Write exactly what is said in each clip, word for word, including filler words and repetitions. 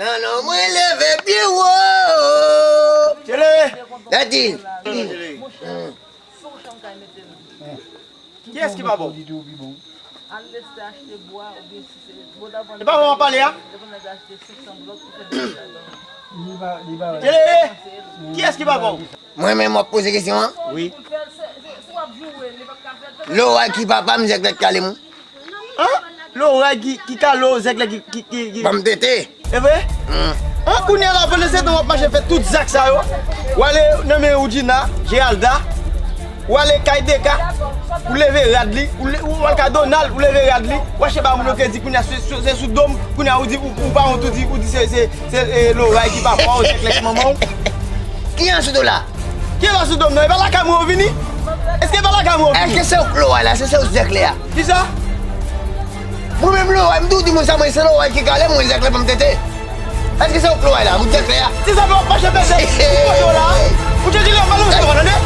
Nan non mwen leve pye wo. Tele. Daddy. Kiyès ki pa bon? E pa bon w ap pale a? Tele. Kiyès ki pa bon? Mwen menm w ap poze kesyon an? Wi. Loray ki papa m, zèklè k kale m. An? Loray ki, ki kale w, zèklè ki, ki, ki, ki. Ban m tete. E vre? An, kounye a la, pandan se tan w ap mache fè tout zak sa yo, w ale nan men Woodjina, Geralda, w ale kay Deka, ou leve rad li, ou le-, ou al ka Donald, ou leve rad li, w achte ba moun yo kredi, kounye a se, se, se sou do m, kounye a ou di, ou, ou pa wont, ou di, ou di se, se, se, e, Loray ki papa w, zèklè ki manman w. Ki an sou do la? Ki an sou do m nan? E pa lakay mwen ou vini? Èske e pa lakay mwen ou vini? Èske se ou k Loray la? Se, se ou zèklè a? Kisa? Mwen menm Loray, m tou di moun sa, mwen se Loray ki kale m, mwen zèklè pa m tete. Èske se ou k Loray la? Ou zèklè a? Kisa fè w ap mache pete? Ou kote w la? Ou tcheke lè w pale w se w tande?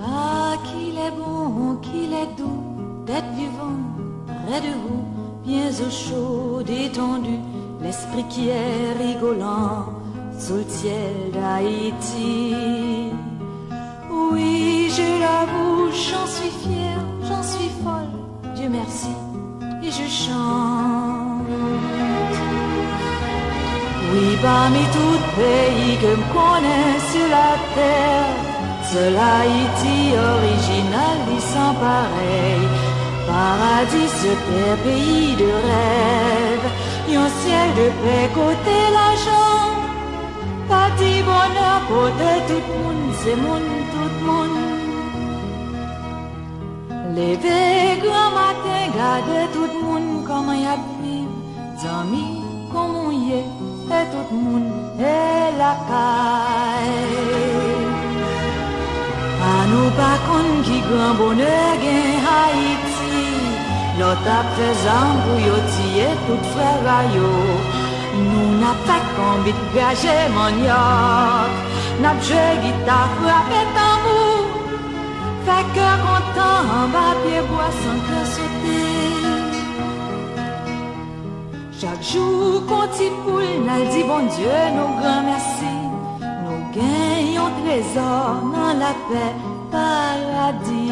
Ah, qu'il est bon, qu'il est doux d'être vivant près de vous, bien au chaud, détendu, l'esprit qui est rigolant sous le ciel d'Haïti. Oui, je l'avoue, j'en suis fière, j'en suis folle, Dieu merci, et je chante. Wi, pami tout peyi ke m konnen sou latè, sèl Ayiti orijinal li san parèy. Paradi sou tè, peyi de rèv, yon syèl de pè kote lajan, pati bonè pote tout moun, se moun tout moun. Leve granmaten, gade tout moun kòman y ap viv. Zanmi, kòman w ye? E tout moun e lakay. Ann nou pa konn ki gran bonè gen Ayiti. Lè w t ap fè zam pou yo tiye tout frè a yo. Nou n ap fè konbit, graje manyòk. N ap jwe gita, frape tanbou. Fè kè kontan anba pyebwa san kè sote. Chak jou kon ti poul n al di Bondye nou granmèsi. Nou gen yon trezò nan lapè, paradi.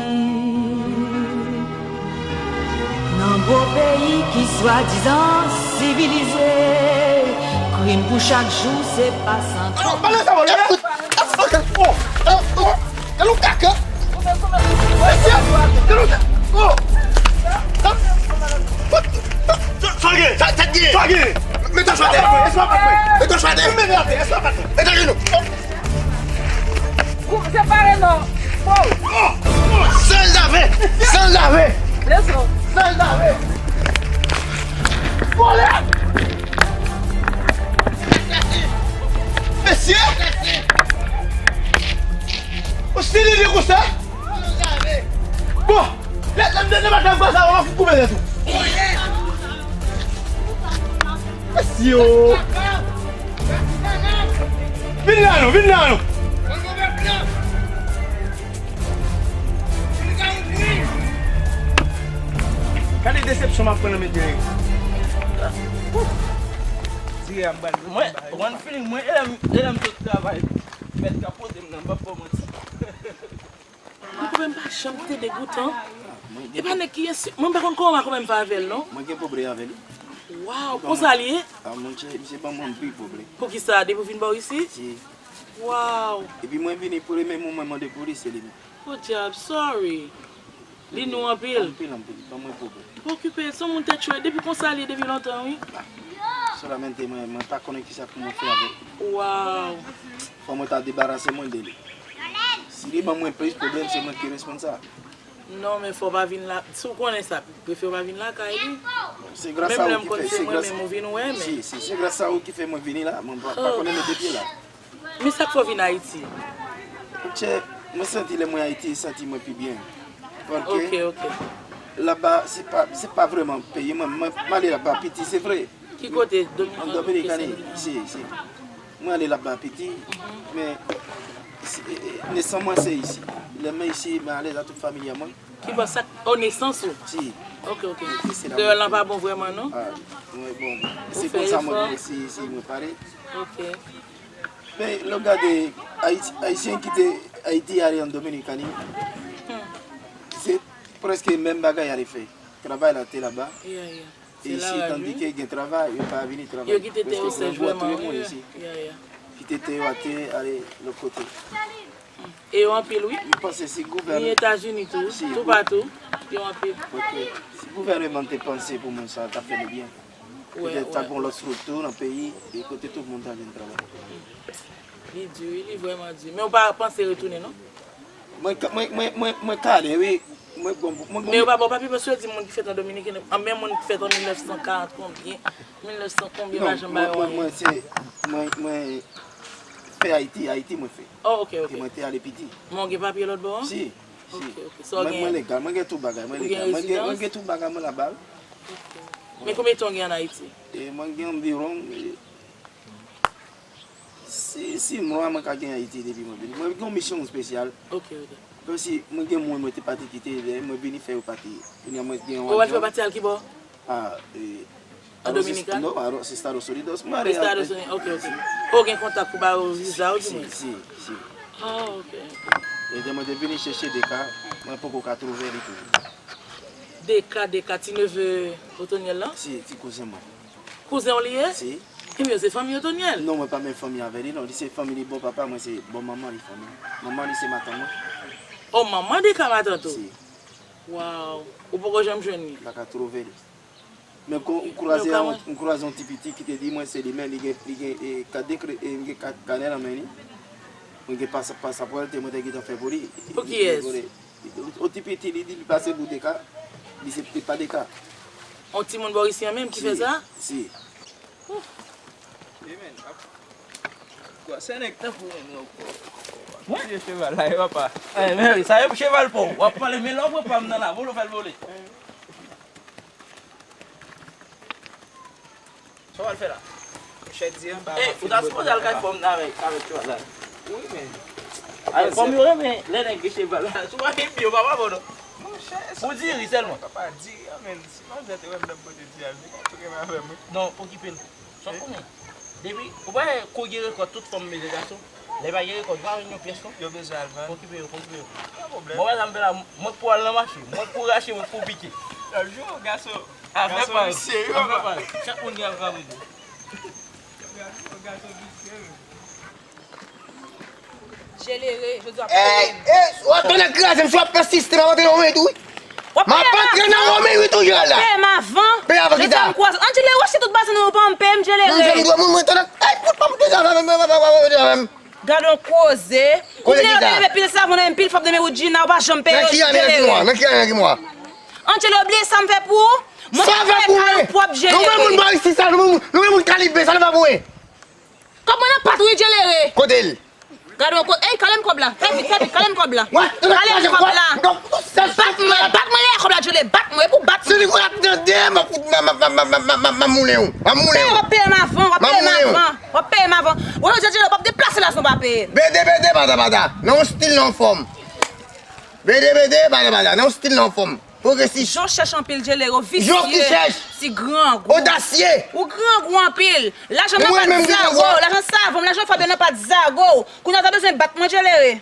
Nan gwo peyi ki swadizan sivilize, krim pou chak jou se pa san krim. Alo, pale sa, bòlè! Galo kaka! Mesye! Galo kaka! Oh! Sa, sa gen? Sa, sa gen? Sa gen? Mete w atè! Mete w atè! Mete w atè! Mete w atè! Mete w atè! Separe non. Bon. San lave. San lave. Desann. San lave. Vòlè. Mesye. Ou si li vye konsa? Bon. Lè, lè, lè, lè, maten konsa, w ap fout koupe tèt ou. Mesye, o. Vin la non, vin la non. Gade desepsyon m ap pran nan men Derek. Dire ap bal. Mwen, one feeling, mwen, e lè m, e lè m sot travay, mèt ka poze m nan, m p ap ba w manti. Mwen, kòman m pa janm te degoutan. E pa nèg ki ensi-, mwen pa konn kòman, kòman m fè avè l, non. Mwen gen pwoblèm avè li. Waw, konsa li ye? A, monchè, misye ban mwen anpil pwoblèm. Poukisa? Depi w vin bò isit? Si. Waw. Epi mwen vini pou li, men mwen mande pou li, se li menm. Podyab, sorry. Li nou anpil. Anpil, anpil. Ban mwen pwoblèm. Pa okipe, se yon moun tèt cho, depi konsa li ye depi lontan, wi. Solamente mwen, mwen pa konnen kisa pou mwen fè avè l. Waw. Fò mwen ta debarase mwen de li. Si li ban mwen plis pwoblèm, se mwen ki responsab. Non, men fò w pa vin la. Si w konnen sa, prefere w pa vin lakay li. Se gras a ou ki fè, se gras, menm ou vin wè, men si, si, se gras a ou ki fè mwen vini la. Mwen pa, pa konnen mete pye la. Men sa k fè w vin Ayiti? Monchè, mwen santi lè mwen Ayiti, santi mwen pi byen. Paske laba, se pa, se pa vrèman peyi mwen. Mwen, mwen ale laba piti, se vre. Ki kote? An Dominikani, Dominikani, si, si. Mwen ale laba piti, men si, e, e, nesans mwen se isi. Lè mwen isi, mwen alèz a tout fanmi a mwen. Ki bò sa? O, nesans ou? Si. Ok, ok. Kreyòl lan pa bon vrèman, non? Ah, mwen, bon, se konsa mwen, si, si mwen pale. Ok. Men, lè w gade Ayiti, Ayisyen kite Ayiti ale an Dominikani, se prèske menm bagay y ale fè. Travay la te laba. Yeah, yeah. E isi, tandike gen travay, yo pa vini travay. Yo kite tè yo sèch vrèman, wi. Yeah, yeah. Kite tè yo atè, ale lòt kote. E yo anpil, wi. M panse si gouvènman, ni Etazini tou, toupatou, yo anpil. Ok. Si gouvènman te panse pou moun sa, ta fè nou byen. Petèt ta gon lòt estrikti nan peyi, e kote tout moun ta vin travay. Li di, wi, li vrèman di. Men ou pa panse retounen, non? Mwen, mwen, mwen, mwen, mwen kale, wi. Mwen, bon, mwen, men yo pa ba w papye, paske yo di moun ki fèt an Dominik, an, men moun ki fèt an mil nèf san karant konbyen, mil nèf san konbyen, pa janm ba yo anyen. Non, mwen, mwen, mwen, se, mwen, mwen fè Ayiti, Ayiti mwen fè. Oh, ok, ok. E mwen te ale piti. Men w gen papye lòt bò a? Si, si. Ok, ok. Sa w gen? Mwen, mwen legal, mwen gen tout bagay, mwen legal. Ou gen rezidans? Mwen gen, mwen gen tout bagay mwen laba. Ok. Men konbyen tan w gen an Ayiti? E mwen gen anviwon, e, si, si mwa mwen ka gen Ayiti depi mwen vini. Mwen gen yon misyon espesyal. Ok, ok. Kòmsi mwen gen moun mwen te pati kite, lè mwen vini fè yo pati. Kounye a mwen gen yon avyon. Ou al fè pati al ki bò? A, e, an Dominikani? Non, a Estados Unidos. Mwen ale Estados Unidos, ok, ok. Ou gen kontak pou ba yo viza ou di mwen? Si, si, si. Ah, ok. E lè mwen te vini chèche Deka, mwen poko ka twouve li toujou. Deka, Deka, ti neve Otonyèl lan? Si, ti kouzen mwen. Kouzen w li ye? Si. Ebyen, se fanmi Otonyèl? Non, mwen pa menm fanmi avè li, non. Li se fanmi li bò papa, mwen se bò manman li fanmi. Manman li se matant mwen. Oh, manman Deka matant ou? Si. Waw. Ou poko janm jwenn li? M pa ka twouve li. Men kon, m kwaze yon, m kwaze yon ti piti ki te di mwen se li menm, li gen, li gen, e, kat de kre-, e, li gen kat kanè nan men li. Mwen gen pasa-, pasapò l te mwen te gentan fè pou li. Pou kiyès? Yon ti piti, li di li pase pou Deka, li se, li pa Deka. On timoun bò isi an menm ki fè sa? Si, si. Wi, men, ap, kwa, se nèg tankou mwen, mwen, kwa. Mwen? Tiye cheval la, e papa. Eh, men wi, sa e cheval pa w. W ap pale, men lè w pran pa m nan la, vole w fè l vole. Sa w al fè la? Monchè, di anba. Eh, ou ta sipoze al kay fò m nan avèk, avèk cheval la. Wi, men. Ay, fò m yo renmen lè nèg gen cheval la. Sou pa gen pye, w pa pa bon, non. Monchè, pou diri sèlman. Papa, diri an, men, si manzè te wè m nan pote diri a, li pa tou renmen avè mwen. Non, okipe l. Sa w konnen? Depi, ou pa wè kou gen rekòt, tout fanm bezwen gason. Lè pa gen rekòt, pa jwenn yon pyès, non. Yo bezwen al vann. Okipe yo, okipe yo. Pa pwoblèm. Mwen, pa egzanp, la, mwen k pou al nan mache, mwen k pou rache, mwen k pou pike. L ap jwe, gason. Afè pa l. Afè pa l. Chak moun gen afè pa l. Jelere, jodi w ap peye m. Ey, ey, w ap tande kraze m, si w ap pèsiste, m ap antre nan women tou, wi. M ap antre nan women, wi, toujou la. W ap peye m avan. Peye avan ki sa? Jodi a m kwaze. Angelo, ou wè si tout basen nou yo pa ann peye m, Jelere. Mwen, mwen, mwen, mwen, tande. Ey, fout pa fout de sa, mwen, mwen, mwen, mwen, mwen, mwen. Gade yon koze. Koze ki sa? Ou vle leve pil savon nan men m, pil fòp nan men Woodjina, ou pa janm peye yo, Jelere. Nan ki ane, nan ki mwa? Nan ki ane, nan ki mwa? Angelo, ou bliye sa m fè pou ou? Mwen pa fè kay ou pwòp, Jelere. Nou wè moun bò isi sa, nou wè moun, nou wè moun kalib sa, nou fè pou mwen. Kòb mwen nan pat ou wi, Jelere. Kote l? Gade yon kote. Ey, kale m kòb la. Fè vit, fè vit, kale m kòb la. Kale m kòb la. Bat mwen, bat mwen, lè kòb la, Jelere, bat mwen, epi w bat mwen. Si li konn ap tande, m ap fout, m ap, m ap, m ap moulen w. M ap moulen w. W ap peye m avan, w ap peye m avan. W ap peye m avan. Wè, Jelere, w ap deplase la si w pa peye m. Bede, bede, bada, bada. Nan yon stil, nan yon fòm. Bede, bede, bada, bada. Nan yon stil, nan yon fòm. Pwogresis. Jan w chèch anpil, Jelere, w visye. Jan ki chèch. Ti grangou. Odasye. Ou grangou anpil. Lajan nan pat zago w, lajan savon m, lajan fòb yo nan pat zago w. Kounye a w ta bezwen bat mwen, Jelere.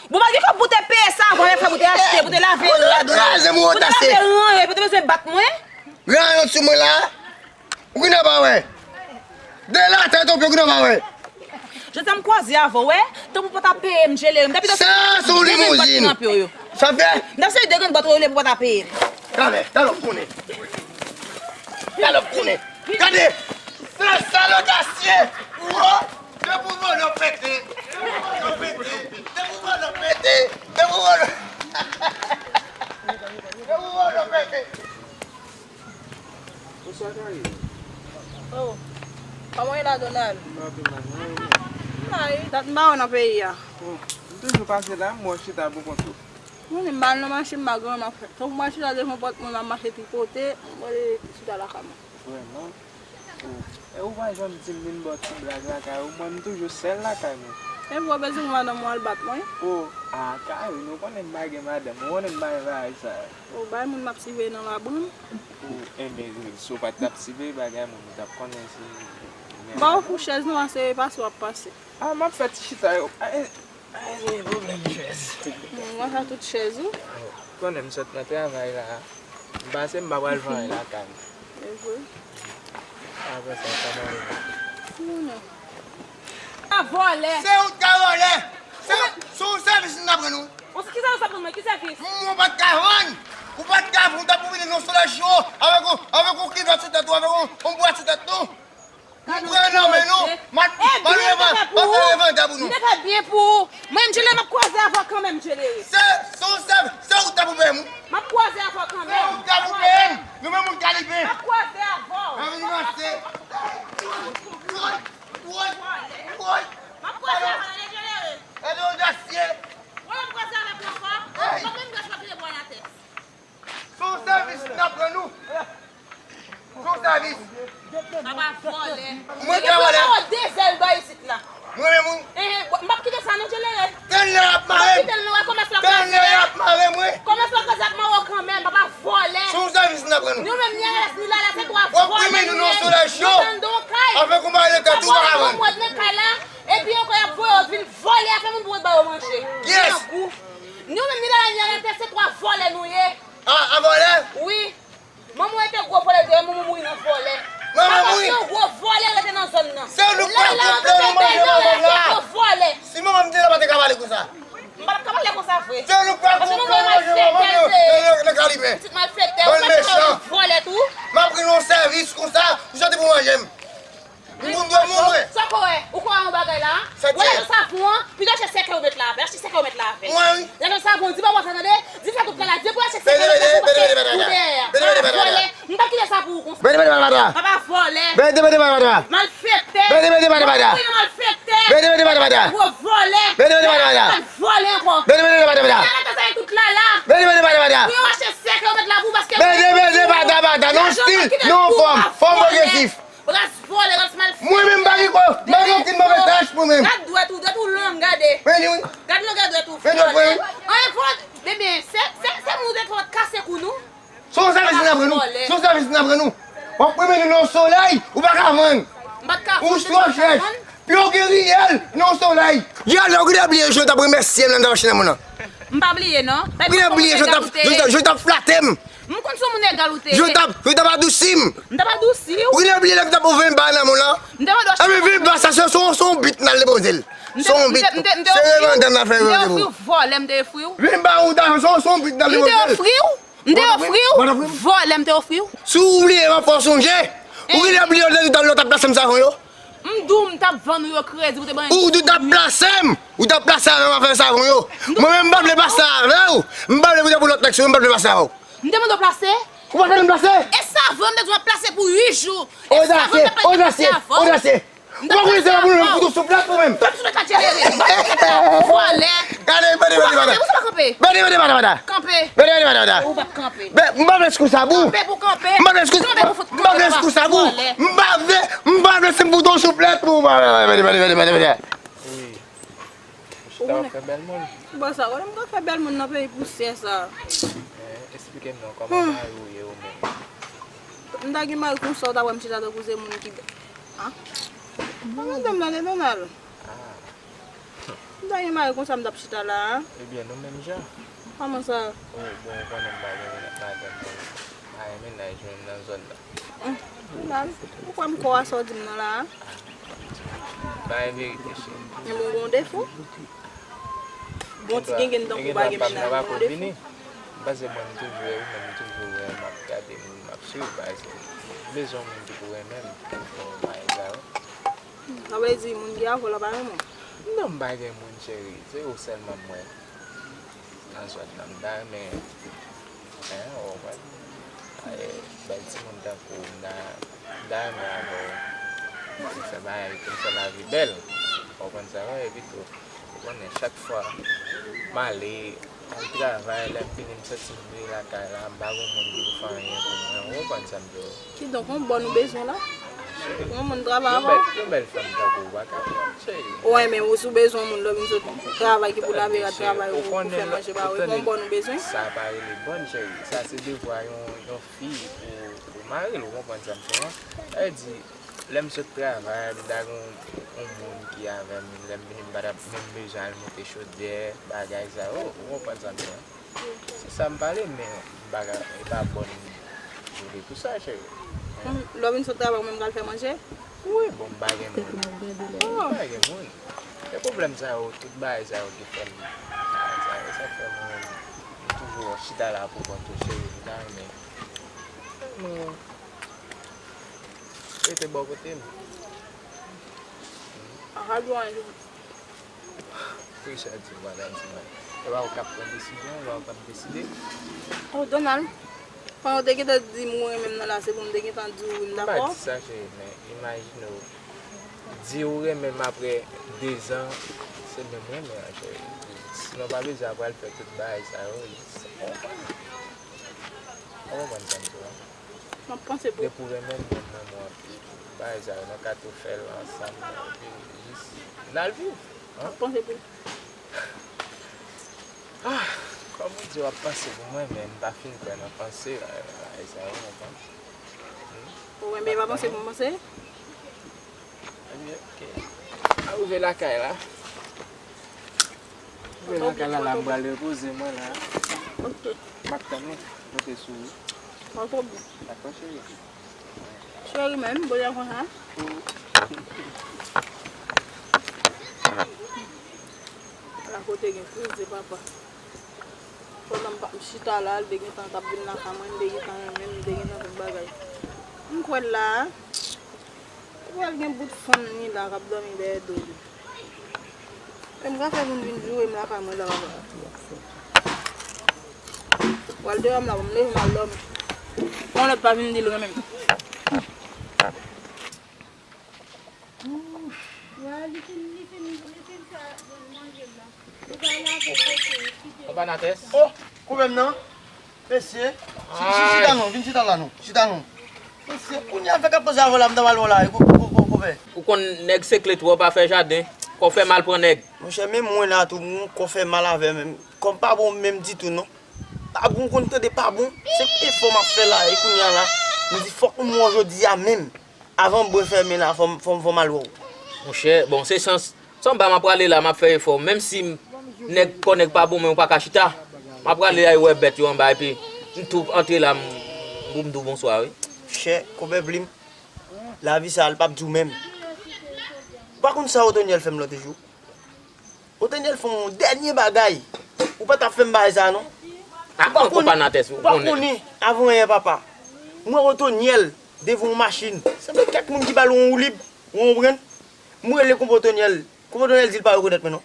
Bon, w pa t gen kòb pou w te peye savon avèk fòb, pou w te achte, pou w te lave dra, dra. Pou w te lave ranyon, pou w te bezwen bat mwen. Ranyon sou mwen la. Ou gen nan pa wè. De la tèt ou pye, ou gen nan pa wè. Jodi a m kwaze avè w, wè, tanpri pa ta peye m, Djelere. M ta pito sere de grenn bòt nan pye w yo. Sa fè? M ta sere de grenn bòt w yo pou pa ta peye m. Talè, talè w konnen. Talè w konnen. Gade! Sè sa lodasye! Wo! Depi w vòlè w pete! Depi w vòlè w pete! Depi w vòlè w pete! Depi w vòlè Depi w vòlè w pete! Bonswa, Kari. Oh, kòman w ye la, Donald? M pa pi mal, mwen, ou menm? M la wi, dat m pa wè w nan peyi a. Oh, m toujou pase la, m wè w chita pou kont ou. Mwen, m pa al nan mache, m pa gen anyen m ap fè. Tankou m al chita devan pòt moun, m ap mache tripote, m wè chita lakay mwen. Vrèman? Oh, e ou pa janm di m vin ba w ti blag lakay ou, mwen, m toujou sèl lakay mwen. E vre w bezwen pou madanm ou al bat mwen? Oh, a, Kari, nou konnen m pa gen madanm, ou konnen m pa gen bagay sa yo. Ou bay moun m ap siveye nan labou m. Ou, enben, si w pa t ap siveye bagay moun, ou t ap konnen si. Ba w fou chèz non, pase pase w ap pase. A, m ap fè ti chita yo. A, e, a, e, pwoblèm chèz. Mwen sa tout chèz ou. Ou konnen m sot nan travay la. M pase, m pa pral vann lakay m. E vre. Apre sa, sa mwen. Non, non. A vòlè. Se ou k ka vòlè. Se, se yon sèvis n ap rann ou. Bon, se ki sèvis w ap rann mwen? Ki sèvis? Mwen pa t ka vann. Ou pa t ka vann, ou t ap vini nan solèy cho avèk yon, avèk yon kivèt sou tèt ou, avèk yon, yon bwèt sou tèt ou. Ou pran nan men nou. M ap, m ap revan, m ap fè revandè pou nou. M te fè byen pou ou. Mwen, Djelere, m ap kwaze avè w kanmenm, Djelere. Se, se yon sèvis, se ou k ta pou peye m. M ap kwaze avè w kanmenm. Se ou k ta pou peye m. Nou menm moun Kaliben. M ap kwaze avè w. Anvi ranse. Woy, woy, woy. M ap kwaze avè w, Djelere. Gade odasye. Wè, m ap kwaze avèk ou ankò. Hey. Mwen menm, gras m ap vire bò nan tèt. Se yon sèvis n ap rann ou. Se yon sèvis. Papa vòlè. Mwen ka vòlè. Depi w de zèl bò isit la. Mwen menm wi. Eh, eh, m p ap kite sa non, Djelere. Tann lè y ap mare m. M p ap kite l non, wè, kòmès la kraze. Tann lè y ap mare m, wi. Kòmès la kraze ap mare w kanmenm, papa vòlè. Se yon sèvis n ap rann ou. Nou menm, ni Ernest, ni Lala, se twa vòlè nou ye. W ap koumen nou nan solèy cho. Nou tann don kay. Avèk yon bagay nan tèt ou pa ka vann. Yon mòd nan kay la, epi ankò y ap voye yo vin vòlè afè moun pou yo ba yo manje. Kiyès? Grangou. Nou menm, ni Lala, ni Ernest, se twa vòlè nou ye. A, a vòlè? Wi. Manman w te gwo vòlè, te manman w mouri nan vòlè. Manman mouri? Papa se yon gwo vòlè rete nan zòn nan. Se nou k pral konplo nou manje manman m la. Gwo vòlè. Si manman m te la, m pa te ka pale konsa. M pa t ap ka pale konsa vre. Se nou k pral konplo nou manje manman m nan, nan, nan Kaliben. Pitit malfektè, ou pa t ka vòlè tou. M ap rann yon sèvis konsa, ou soti pou manje m. M konn dwe moun mwen. Sa w kwè? Ou kwè yon bagay la? Sa k ye? Ou wè lajan savon an? Pito achte sèkèy ou met la avè. Achte sèkèy ou met la avè. Mwen wi. Lajan savon, di pa bò sa tande. Di sa tout la la. Di pou achte sèkèy ou met la avè paske ou dèyè. Vòlè. M pa kite sa pou ou konsa. Bete bete bata bata. Papa vòlè. Bete bete bata bata. Malfektè. Bete bete bata bata. Ou yon malfektè. Bete bete bata bata. Gwo vòlè. Bete bete bata bata. Vòlè ankò. Bete bete bata bata. Ou yon malfektè tout la la. Bete bete bata bata. Pou yo achte sèkèy ou met la pou paske. Bete bete bata bata. Non stil, non fòm. Fòm pwogresif. Ras vòlè, ras malfektè. Mwen menm m pa gen kò, m pa gen okenn move tach mwen menm. Gad dwèt ou, dwèt ou long, gade. Men li wi. Gad longè dwèt ou, vòlè. Men dwèt mwen wi. An, e vòlè, ebyen, se, se, se moun ou te fè w kase kou nou. Se yon sèvis n ap rann ou. Vòlè. Se yon sèvis n ap rann ou. W ap pran men nou nan yon solèy, ou pa ka vann. M pa t ka vann. Ou twò chèch. Pi w gen riyèl nan yon solèy. Yè lè w gentan bliye jan w t ap remèsye m lè m t ap mache nan moun nan. M pa bliye non. Ou gentan bliye jan w t ap, jan w t ap, jan w t ap flate m. M konn se yon moun egal ou te ye. Yo t ap, yo t ap adousi m. M t ap adousi w. Ou genlè bliye lè m t ap ouvri yon ba nan moun lan. M te mande w achte. Epi vin ba sa, se, se, se yon bit n al depoze l. Se yon bit. Se revandè n al fè randevou. M te ofri w vòlè, m te ofri w. Vin ba ou ta, se, se yon bit n al depoze l. M te ofri w. M te ofri w. Vòlè, m te ofri w. Si w bliye, m ap fè w sonje. Ou genlè bliye lè, lè w t ap plase m savon yo. M di w m t ap vann ou yo kredi pou te ban. Ou di w t ap plase m. Ou t ap plase avè m afè savon yo. Mwen menm m pa vle pase avè w. M pa vle pou te pou lòt nèg sou mwen, m pa vle pase avè w. M te mande w plase? Ou pa fè m plase? E savon m te di w ap plase pou uit jou. E savon m t ap plase avè w. Odasye, odasye, odasye. Ou pa konnen se pa pou mwen, m fout ou sou plat ou menm. Pèp sou plat la, Djelere. Vòlè. Gade, bandi, bandi, bandi. Ou pa kanpe, ou pa kanpe. Bandi, bandi, bandi, bandi. Kanpe. Bandi, bandi, bandi, bandi. Ou p ap kanpe. Ben, m pa vle sou sa pou. Kanpe pou kanpe. M pa vle sou, kanpe pou fout, m pa vle sou sa pou. Vòlè. M pa vle, m pa vle si m fout ou sou plat pou. Bandi, bandi, bandi, bandi. Wi. Ou chita w ap fè bèl moun. Bon, sa, wè, m ka fè bèl moun nan peyi pousyè sa. Eh, eksplike m non, kòman mari w ye ou menm? M ta gen mari konsa, ou ta wè m chita tankou se moun ki, ah? Kòman dam nan te Donald? Ah. M ta gen mari konsa, m t ap chita la, ah. Ebyen, nou menm jan. Kòman sa? Ou, bon, ou konnen m pa gen madanm, mwen pa gen mennaj menm nan zòn nan. Hum, Donald, ou kwè m kwè sa w di m nan la, ah? Bay verite, cheri. Men bon, gen yon defo. Bon ti gengen tankou pa gen mennaj, gen yon defo. M panse mwen, m toujou wè ou menm, m toujou wè, m ap gade moun, m ap swiv, m bezwen yon moun ki pou renmen m, pou fè yon bagay sa yo. Sa vle di moun ki avè w la pa renmen w? Non, m pa gen moun, cheri. Se ou sèlman m wè nan zòn nan. M ta renmen, en, ou konprann? E, bèl timoun tankou w, m ta, m ta renmen avè w. Pou n fè bagay, pou n fè lavi bèl. Ou konprann sa, non? Epi tou, ou konnen, chak fwa m ale, al travay, lè m vini, m santi m vre lakay la, m pa gen moun ki pou fè anyen pou mwen. Ou konprann sa m di w? Kidonk, yon bòn ou bezwen la? Yon moun travay avè w? Yon bèl, yon bèl fanm tankou w pa ka pran, cheri. Ou renmen, ou si w bezwen yon moun lè w vin sot travay ki pou lave rad travay ou, pou fè manje ba ou, e pa yon bòn ou bezwen? Sa pa rele bòn, cheri. Sa se devwa yon, yon fi pou, pou mari l, ou konprann sa m di w? Sa vle di, lè m sot travay, m ta gen yon, yon moun ki avè m, lè m vini, m pa t ap menm bezwen al moute chodyè, bagay sa yo, ou konprann sa m di w? Se sa m pale, men m pa ka, e pa bòn m vle pou sa, cheri. Lè w vin sot travay, ou menm pral fè manje? Wi, bon, m pa gen moun. M pa gen moun. E pwoblèm sa yo, tout bagay sa yo ki fè m, bagay sa yo, sa k fè mwen menm, m toujou chita la pou kont ou, cheri, m ta renmen. Rete bò kote m. Aha, dwa anjou. Poukisa w di w pa ka di mwen? E pa ou k ap pran desizyon, e pa ou k ap deside. Oh, Donald, pandan w te gentan di m ou renmen m nan la, se pou m te gentan di w wi m dakò? M pa di sa, cheri, men imajine w di ou renmen m apre dezan, se menm renmen an, cheri. Sinon, pa bezwen apral fè tout bagay sa yo. Ou konprann? Ou konprann sa m di w la? M ap panse pou. Depi w renmen m, mwen renmen w anpil. Bagay sa yo, nou ka tou fè l ansanm, epi jis n al viv. M ap panse pou. Ah, kòm ou di w ap panse pou mwen, men m pa fin kwè nan panse, bagay sa yo, w konprann? Ou renmen pa panse pou m panse? Ebyen, oke. A rive lakay la. Rive lakay la, la m pral repoze mwen la. Ok. M ap tann ou. Moute sou ou. Dakò, cheri. Cheri, men, m bwè konsa. Ala kote gen kriz de papa. Pandan m pa, m chita la, l te gentan t ap vin lakay mwen, m te gentan renmen l, m te gentan tout bagay. M kwè l la a. Ou pral gen bout fanm ni la k ap dòmi dèyè do li. E m ka fè moun vin joure m lakay mwen la papa. Pral deyò m la, pou m leve m al dòmi. Fò lòt pa vin di l renmen m. Papa Natès. Oh, koupe m nan. Mesye, chi- chi- chita non, vin chita la non, chita non. Mesye, kounye a fè k ap poze avè w la, m ta pale w la, kou- kou- kou- kou- koupe. Ou konn nèg se kle twò pa fè jaden, kò fè mal pran nèg. Monchè, menm mwen la tou, m kò fè mal avè m. Kò m pa bon menm ditou non. Pa bon, konn tande pa bon. Se efò m ap fè la, e kounye a la, m di fòk m wè w jodi a menm. Avan bwè fèmen la, fò m, fò m, fò m al wè w. Monchè, bon, se chans. Sanba, m ap prale la, m ap fè efò. Menm si m, nèg, kò nèg pa bon, men ou pa ka chita. M ap prale al wè bèt yo anba, epi m tou antre la, m, pou m di w bonswa, wi. Chè, konpè Blim, lavi sa a, l p ap di w menm. Ou pa konn sa Otonyèl fè m lòt jou? Otonyèl fè yon dènye bagay. Ou pa t ap fè m bagay sa a, non. Ou pa konnen, ou pa konnen, avan yè, papa. M wè Otonyèl devan yon machin. Sanble kèk moun ki ba l yon woulib, ou konprann? M rele konpè Otonyèl. Konpè Otonyèl di l pa rekonèt mwen, non.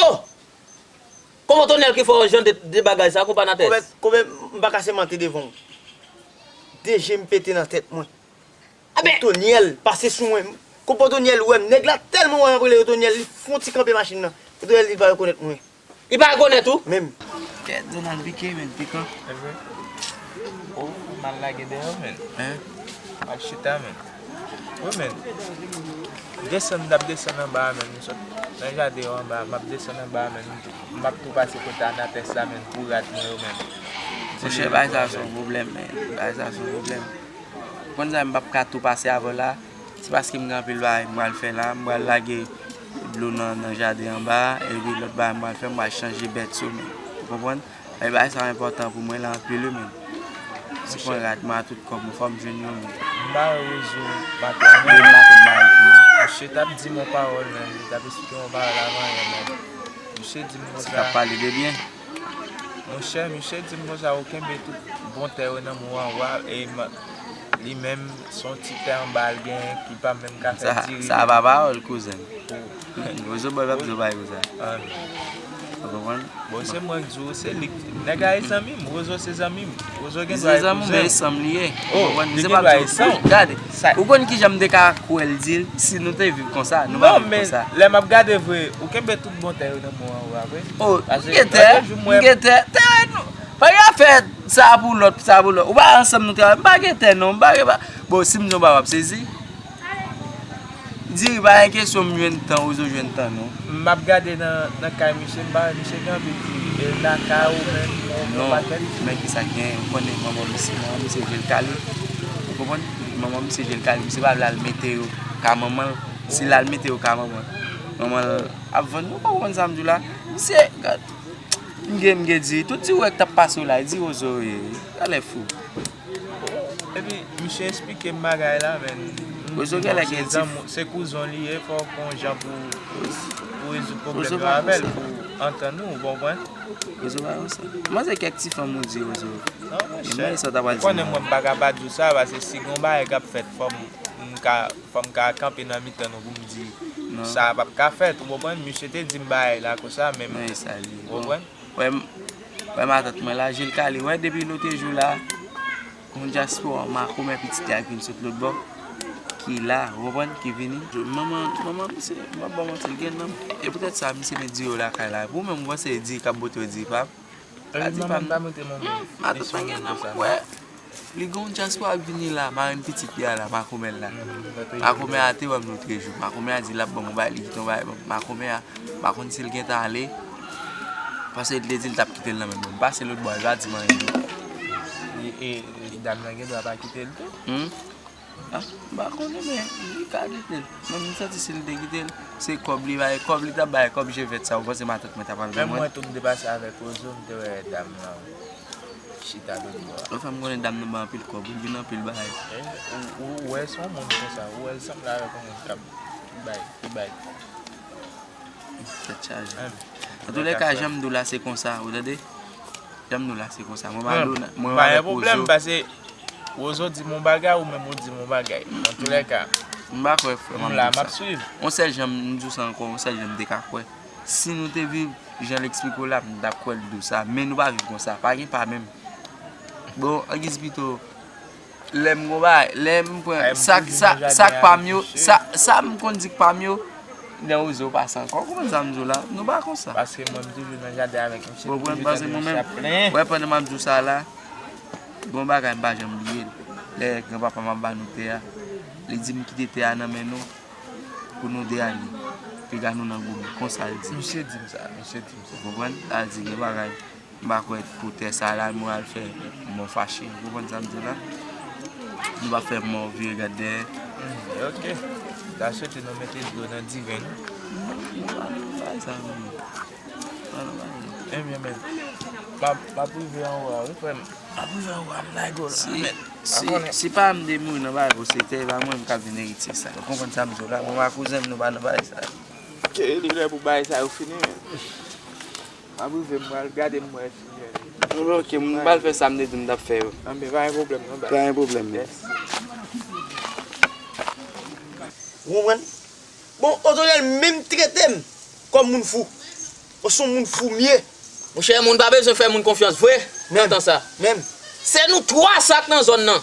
Oh! Konpè Otonyèl ki fè w jan de, de bagay sa, konpè Natès? Konpè, konpè, m pa ka sèmante devan w. De je m pete nan tèt mwen. Ebyen. Otonyèl pase sou mwen. Konpè Otonyèl wè m. Nèg la tèlman wè m ap rele Otonyèl, li fè yon ti kanpe machin nan. Otonyèl di l pa rekonèt mwen. Li pa rekonèt ou? Menm. Kèt, Donald pike, men, pikan. Evre? Oh, m al lage deyò, men. Hein? M al chita, men. Wi, men. Desann, m t ap desann anba a, men. M sot nan jaden yo anba, m ap desann anba a, men. M ap tou pase kote Anatès la, men, pou rad mwen yo, men. Monchè, bagay sa se yon pwoblèm, men. Bagay sa se yon pwoblèm. Ou konn sa, m p ap ka tou pase avè w la. Se paske m gen anpil bagay m pral fè la. M pral lage dlo nan, nan jaden anba a. Epi lòt bagay m pral fè, m pral chanje bèt sou mwen. Ou konprann? E bagay sa enpòtan pou mwen la anpil, wi, men. Si pran rad mwen a tout kòb mwen, fò m jwenn yo, men. M pa wè rezo maten an, non. Demen maten m pa al di non. Misye t ap di m yon pawòl, men, li t ap esplike m yon pawòl avan yè, men. Misye di m konsa. Sa k ap pale de byen. Monchè, misye di m konsa, ou kenbe tout bon tè yo nan men w an, e li menm, se yon ti tè anba l gen ki pa menm ka fè diri. Sa pa pawòl, kouzen. Wozo bòy p ap di w bagay konsa. Ou konprann? Bon, se mwen k di w, se li. Nèg la e zanmi m, Wozo se zanmi m. Wozo gen dwa e kouzen m. Se zanmi w, men e san m li ye. Ou konprann? Se pa di w. Gade, ou konn kijan m te ka kwè l di l si nou te viv konsa, nou pa viv konsa. Non, men lè m ap gade vre, ou kenbe tout bon tè yo nan men w an, ou pa vre? Oh, m gen tè, m gen tè, tè nou. Pa gen afè sa pou lòt, sa pou lòt. Ou pa ansanm nou travay, m pa gen tè non, m pa gen pa. Bon, si m di w pa w ap sezi. Diri pa gen kesyon m jwenn tan, Wozo jwenn tan non. M ap gade nan, nan kay misye, m pa wè misye gen anpil diri. E lakay ou menm, ou gen yon pakèt. Non, men kisa k gen, ou konnen manman misye, manman misye je l kale. Ou konprann? Manman misye je l kale, misye pa vle al mete yo ka manman l. Si l al mete yo ka manman l, manman l ap vann, ou pa konprann sa m di w la? Misye, gad. M gen, m gen diri. Tout diri w wè k t ap pase w la, e diri Wozo ye. Talè fou. Epi, misye esplike m bagay la, men. Wozo genlè gen ti. Se kouzen w li ye, fò w gon jan pou, pou rezoud pwoblèm yo avè l, pou antann nou, ou konprann? Wozo pa konsa. Mwen se kèk ti fanm ou di Wozo. Non, monchè. Ou konnen mwen m pa ka pa di w sa, paske si gon bagay k ap fèt, fò m, m ka, fò m ka kanpe nan mitan nou pou m di sa p ap ka fèt, ou konprann? Misye te di m bagay la konsa, men m, ou konprann? Wè, m, wè matant mwen la, je l kale. Wè, depi lotrejou la, yon dyaspora, makomè pitit li a ki vin sot lòt bò, ki la, ou konprann, ki vini. Manman, manman misye, m p ap ba w manti, l gen nanm. E poutèt sa, misye met diri yo lakay la. Pou mwen, m panse e diri k ap bote yo diri pa m. Sa di pa m. Non, matant mwen gen nanm, wè. Li gen yon dyaspora k vini la, marenn pitit li a la, makomè l la. Makomè a te wè m lotrejou. Makomè a di l ap ban m yon bagay, li kite yon bagay ban m. Makomè a, m pa konn si l gentan ale, paske li te di l t ap kite l nan men mwen. M pase lòt bò a, li pa di m anyen. E, e, e dam nan gen dwa pa kite l tou? Hmm? Ah, m pa konnen, men li ka kite l. Mwen, m santi si l te kite l, se kòb li bay, kòb li t ap bay, kòb je vèt sa, ou panse matant mwen ta pral ban mwen? Menm mwen tou, m te pase avèk Wozo, m te wè dam nan chita lòt bò a. Anfen, m konnen dam nan bay anpil kòb, li vin anpil bagay. Eh, ou, ou, ou wè se yon moun konsa, ou wè l sanble avèk yon moun k ap bay, ki bay. Tèt chaje. Antoulèka, jan m di w la, se konsa, ou tande? Jan m di w la, se konsa. Mwen pa dou, mwen pa gen pwoblèm, paske Wozo di m yon bagay, ou menm ou di m yon bagay. Antoulèka, m pa kwè frè m ap di w sa. Yon sèl jan m di w sa ankò, yon sèl jan m te ka kwè. Si nou te viv jan l eksplike w la, m t ap kwè l di w sa. Men nou pa viv konsa. Pa gen pa menm. Bon, angiz pito, lè m gon bagay, lè m pran sa, sa, sa k pa m yo, sa, sa m konn di k pa m yo, lè Wozo pase ankò. Ou konprann sa m di w la? Nou pa konsa. Paske mwen, m toujou nan jaden avèk misye. Ou konprann? Paske mwen menm, wè, pandan m ap di w sa la, gon bagay m pa janm bliye l. Lè granpapa m ap ba nou tè a, li di m kite tè a nan men nou pou nou de ale. Piga nou nan goumen. Konsa l di. Misye di m sa, misye di m sa. Ou konprann? Sa di gen bagay. M pa kwè pou tè sa la, mwen al fè mò fache. Ou konprann sa m di w la? Nou pa fè mò vire gad dèyè. Hmm, ok. Ta swete nou mete dlo nan diven nou. Non, nou pa nan bagay sa, non. Pa nan bagay. Ebyen, men, m ap, m ap rive anwo a, wi, frè m. M ap rive anwo a, m lage w la, si, men. Si, si pa m te mouri nan bagay pou se tè, e pa mwen m k ap vin eritye sa. Ou konprann sa m di w la? Mwen ak kouzen m, nou pa nan bagay sa. Ke li lè pou bagay sa yo fini, men. M ap rive, m pral gade m wè si. Ok, m pral fè sa m te di m t ap fè yo. Anben, pa gen pwoblèm non, baz. Pa gen pwoblèm non. Yes. Ou konprann? Bon, Otonyèl menm trete m kòm moun fou. Ou se yon moun fou m ye. Monchè, moun pa bezwen fè moun konfyans vre nan tan sa. Menm. Se nou twa sa k nan zòn nan.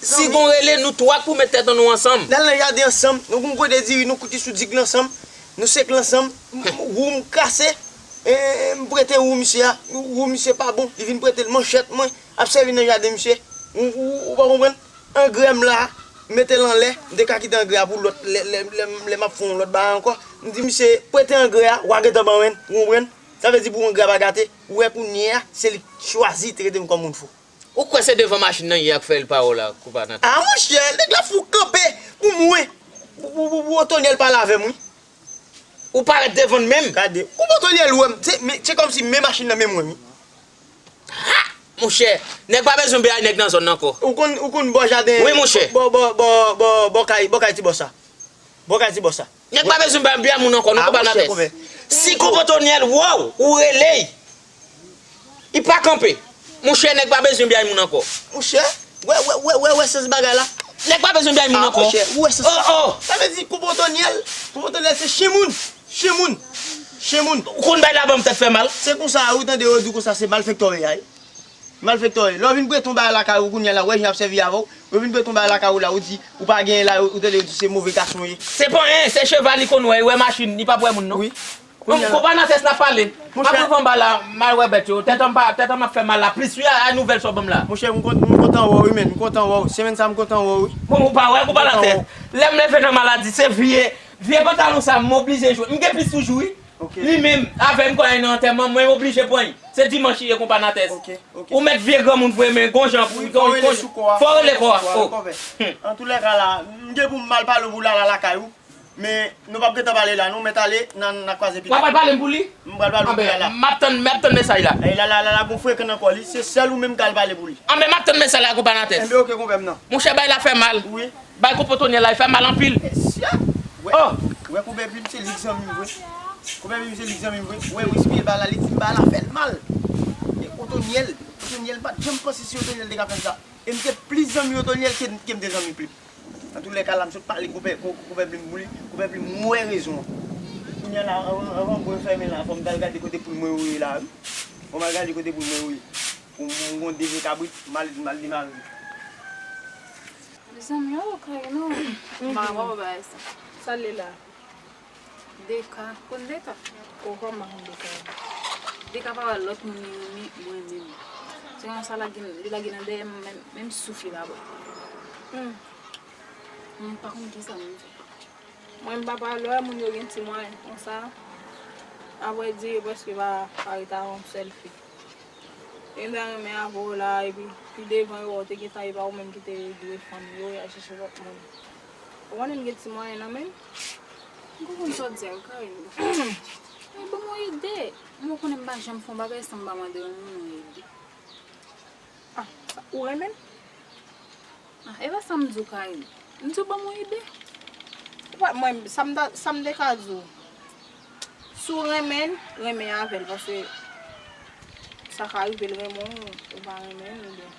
Si gon rele, nou twa k pou met tèt an nou ansanm. N al nan jaden ansanm, nou gon kote diri, nou koute sou dig la ansanm. Nou sek l ansanm, m, m, wou m kase, e, m prete wou misye a, wou misye pa bon, li vin prete l manchèt mwen, ap sèvi nan jaden misye, ou, ou, ou pa konprann? Angrè m la, m mete l anlè, m te ka kite angrè a pou lòt, lè, lè, lè, lè m ap fè yon lòt bagay ankò, m di misye, prete angrè a, w a gentan ban mwen l, ou konprann? Sa vle di pou angrè a pa gate, ou wè kounye a, se li k chwazi trete m kòm moun fou. Ou kwè se devan machin nan yè a k fè l pawòl la, koupa nan tèt? A monchè, nèg la fou kanpe pou mwen, pou, pou, pou, pou Otonyèl pale avè m, wi. Ou parèt devan l menm. Gade, ou Otonyèl wè m, se, men, se kòmsi men machin nan men mwen, wi. Ha! Monchè, nèg pa bezwen bay nèg nan zòn nan ankò. Ou konn, ou konn bò jaden, wi, monchè, bò, bò, bò, bò, bò kay, bò kay ti bòs sa. Bon, ka di bòs sa. Nèg pa bezwen bay, bay moun ankò, nou konpa nan tès. Si konpòtonyèl wè w, ou rele l. Li pa kanpe. Monchè, nèg pa bezwen bay moun ankò. Monchè, wè, wè, wè, wè, wè sans bagay la. Nèg pa bezwen bay moun ankò. Monchè, ou wè sans. Oh, oh. Sa vle di konpòtonyèl, konpòtonyèl se chen moun. Chen moun. Chen moun. Ou konn bay la ban m tèt fè mal. Se konsa, ou tande yo di konsa, se malfektè w ye a. Malfektè w ye. Lè w vin prete yon bagay lakay ou kounye a la, ou wè jan y ap sèvi avè w. Lè w vin prete yon bagay lakay ou la, ou di, ou pa genyen la, ou tande yo di se move gason w ye. Se pa anyen, se cheval li konn wè, li wè machin, li p ap wè moun non. Wi. Kounye a la. Konpa nan tès n ap pale. Apre konba la, m al wè bèt yo. Tèt an m pa, tèt an m ap fè mal la plis wi a, a nouvèl sa w ban m la. Monchè, m kontan, m kontan wè w wi, men. M kontan wè w. Semèn sa, m kontan wè w wi. Bon, ou pa wè konpa nan tès. Lè m leve nan maladi, se vye, vye pantalon sa, m oblije jwe. M gen plis toujou wi. Li menm, avè m konn al nan antèman, mwen oblije pran l. Se dimanch li ye konpa nan tès. Ou mèt vye granmoun vre, men gon jan pou, gon, gon, fò w rele kò a. Antoulèka la, m gen pou m al pale w pou lala lakay ou. Men nou p ap gentan pale la non, mèt ale, n a, n a kwaze pita. W ap al pale m pou li? M pral pale pou lala. M ap tann, m ap tann mesaj la. E lala, lala gon frekan nan kò li, se sèl ou menm k al pale pou li. Anben, m ap tann mesaj la konpa nan tès. Enben oke konpè m nan. Monchè, bay la fè mal. Wi. Bay konpòtonyèl la, li fè mal anpil. Mesye! Wè, wè konpè Pim se li k zanmi m vre. Konpè Pim se li k zanmi m vre. Wè, wè, si bagay la, li di m bagay la fè l mal. E Otonyèl, Otonyèl m pa t janm panse si Otonyèl te ka fè m sa. E m te plis zanmi Otonyèl ke, ke m te zanmi Plim. Antoulèka la, m sot pale konpè, konpè Plim pou li, konpè Plim wè rezon an. Kounye a la, anvan, anvan mwen fèmen la, fò m t al gade kote poul mwen yo ye la, wi. Fò m al gade kote poul mwen yo ye. Pou m gon de vye kabrit, m al, m al demare. Mezanmi, oh, Karina. M pa konprann bagay sa. Sa l ye la? Deka. Konn Deka? Oh, kòman konn Deka? Deka pa wè lòt moun li renmen, mwen menm. Se konsa l lage, li lage nan dèyè m, menm, menm souf li pa ba m. Hmm. M pa konn kisa m fè. Mwen, m pa pale, lè moun yo gen ti mwayen konsa, avrèdi, yo prèske pa, pa rete avè yon sèl fi. Yo ta renmen avè w la, epi pi devan yo wè w te gentan e pa ou menm ki te dwe fanmi yo, y al chèche lòt moun. Ou konnen m gen ti mwayen nan men m. M konprann sa w di a wi, Karine. Men ban m yon ide. Mwen konnen m pa janm fè yon bagay san m pa mande yon moun yon ide. Ah, sa, ou renmen l? Ah, e pa sa m di w, Karine. M di w ban m yon ide. Ou pa, mwen, sa m ta, sa m te ka di w. Si w renmen l, renmen avè l, paske sa ka rive l renmen w, ou pa renmen l, oubyen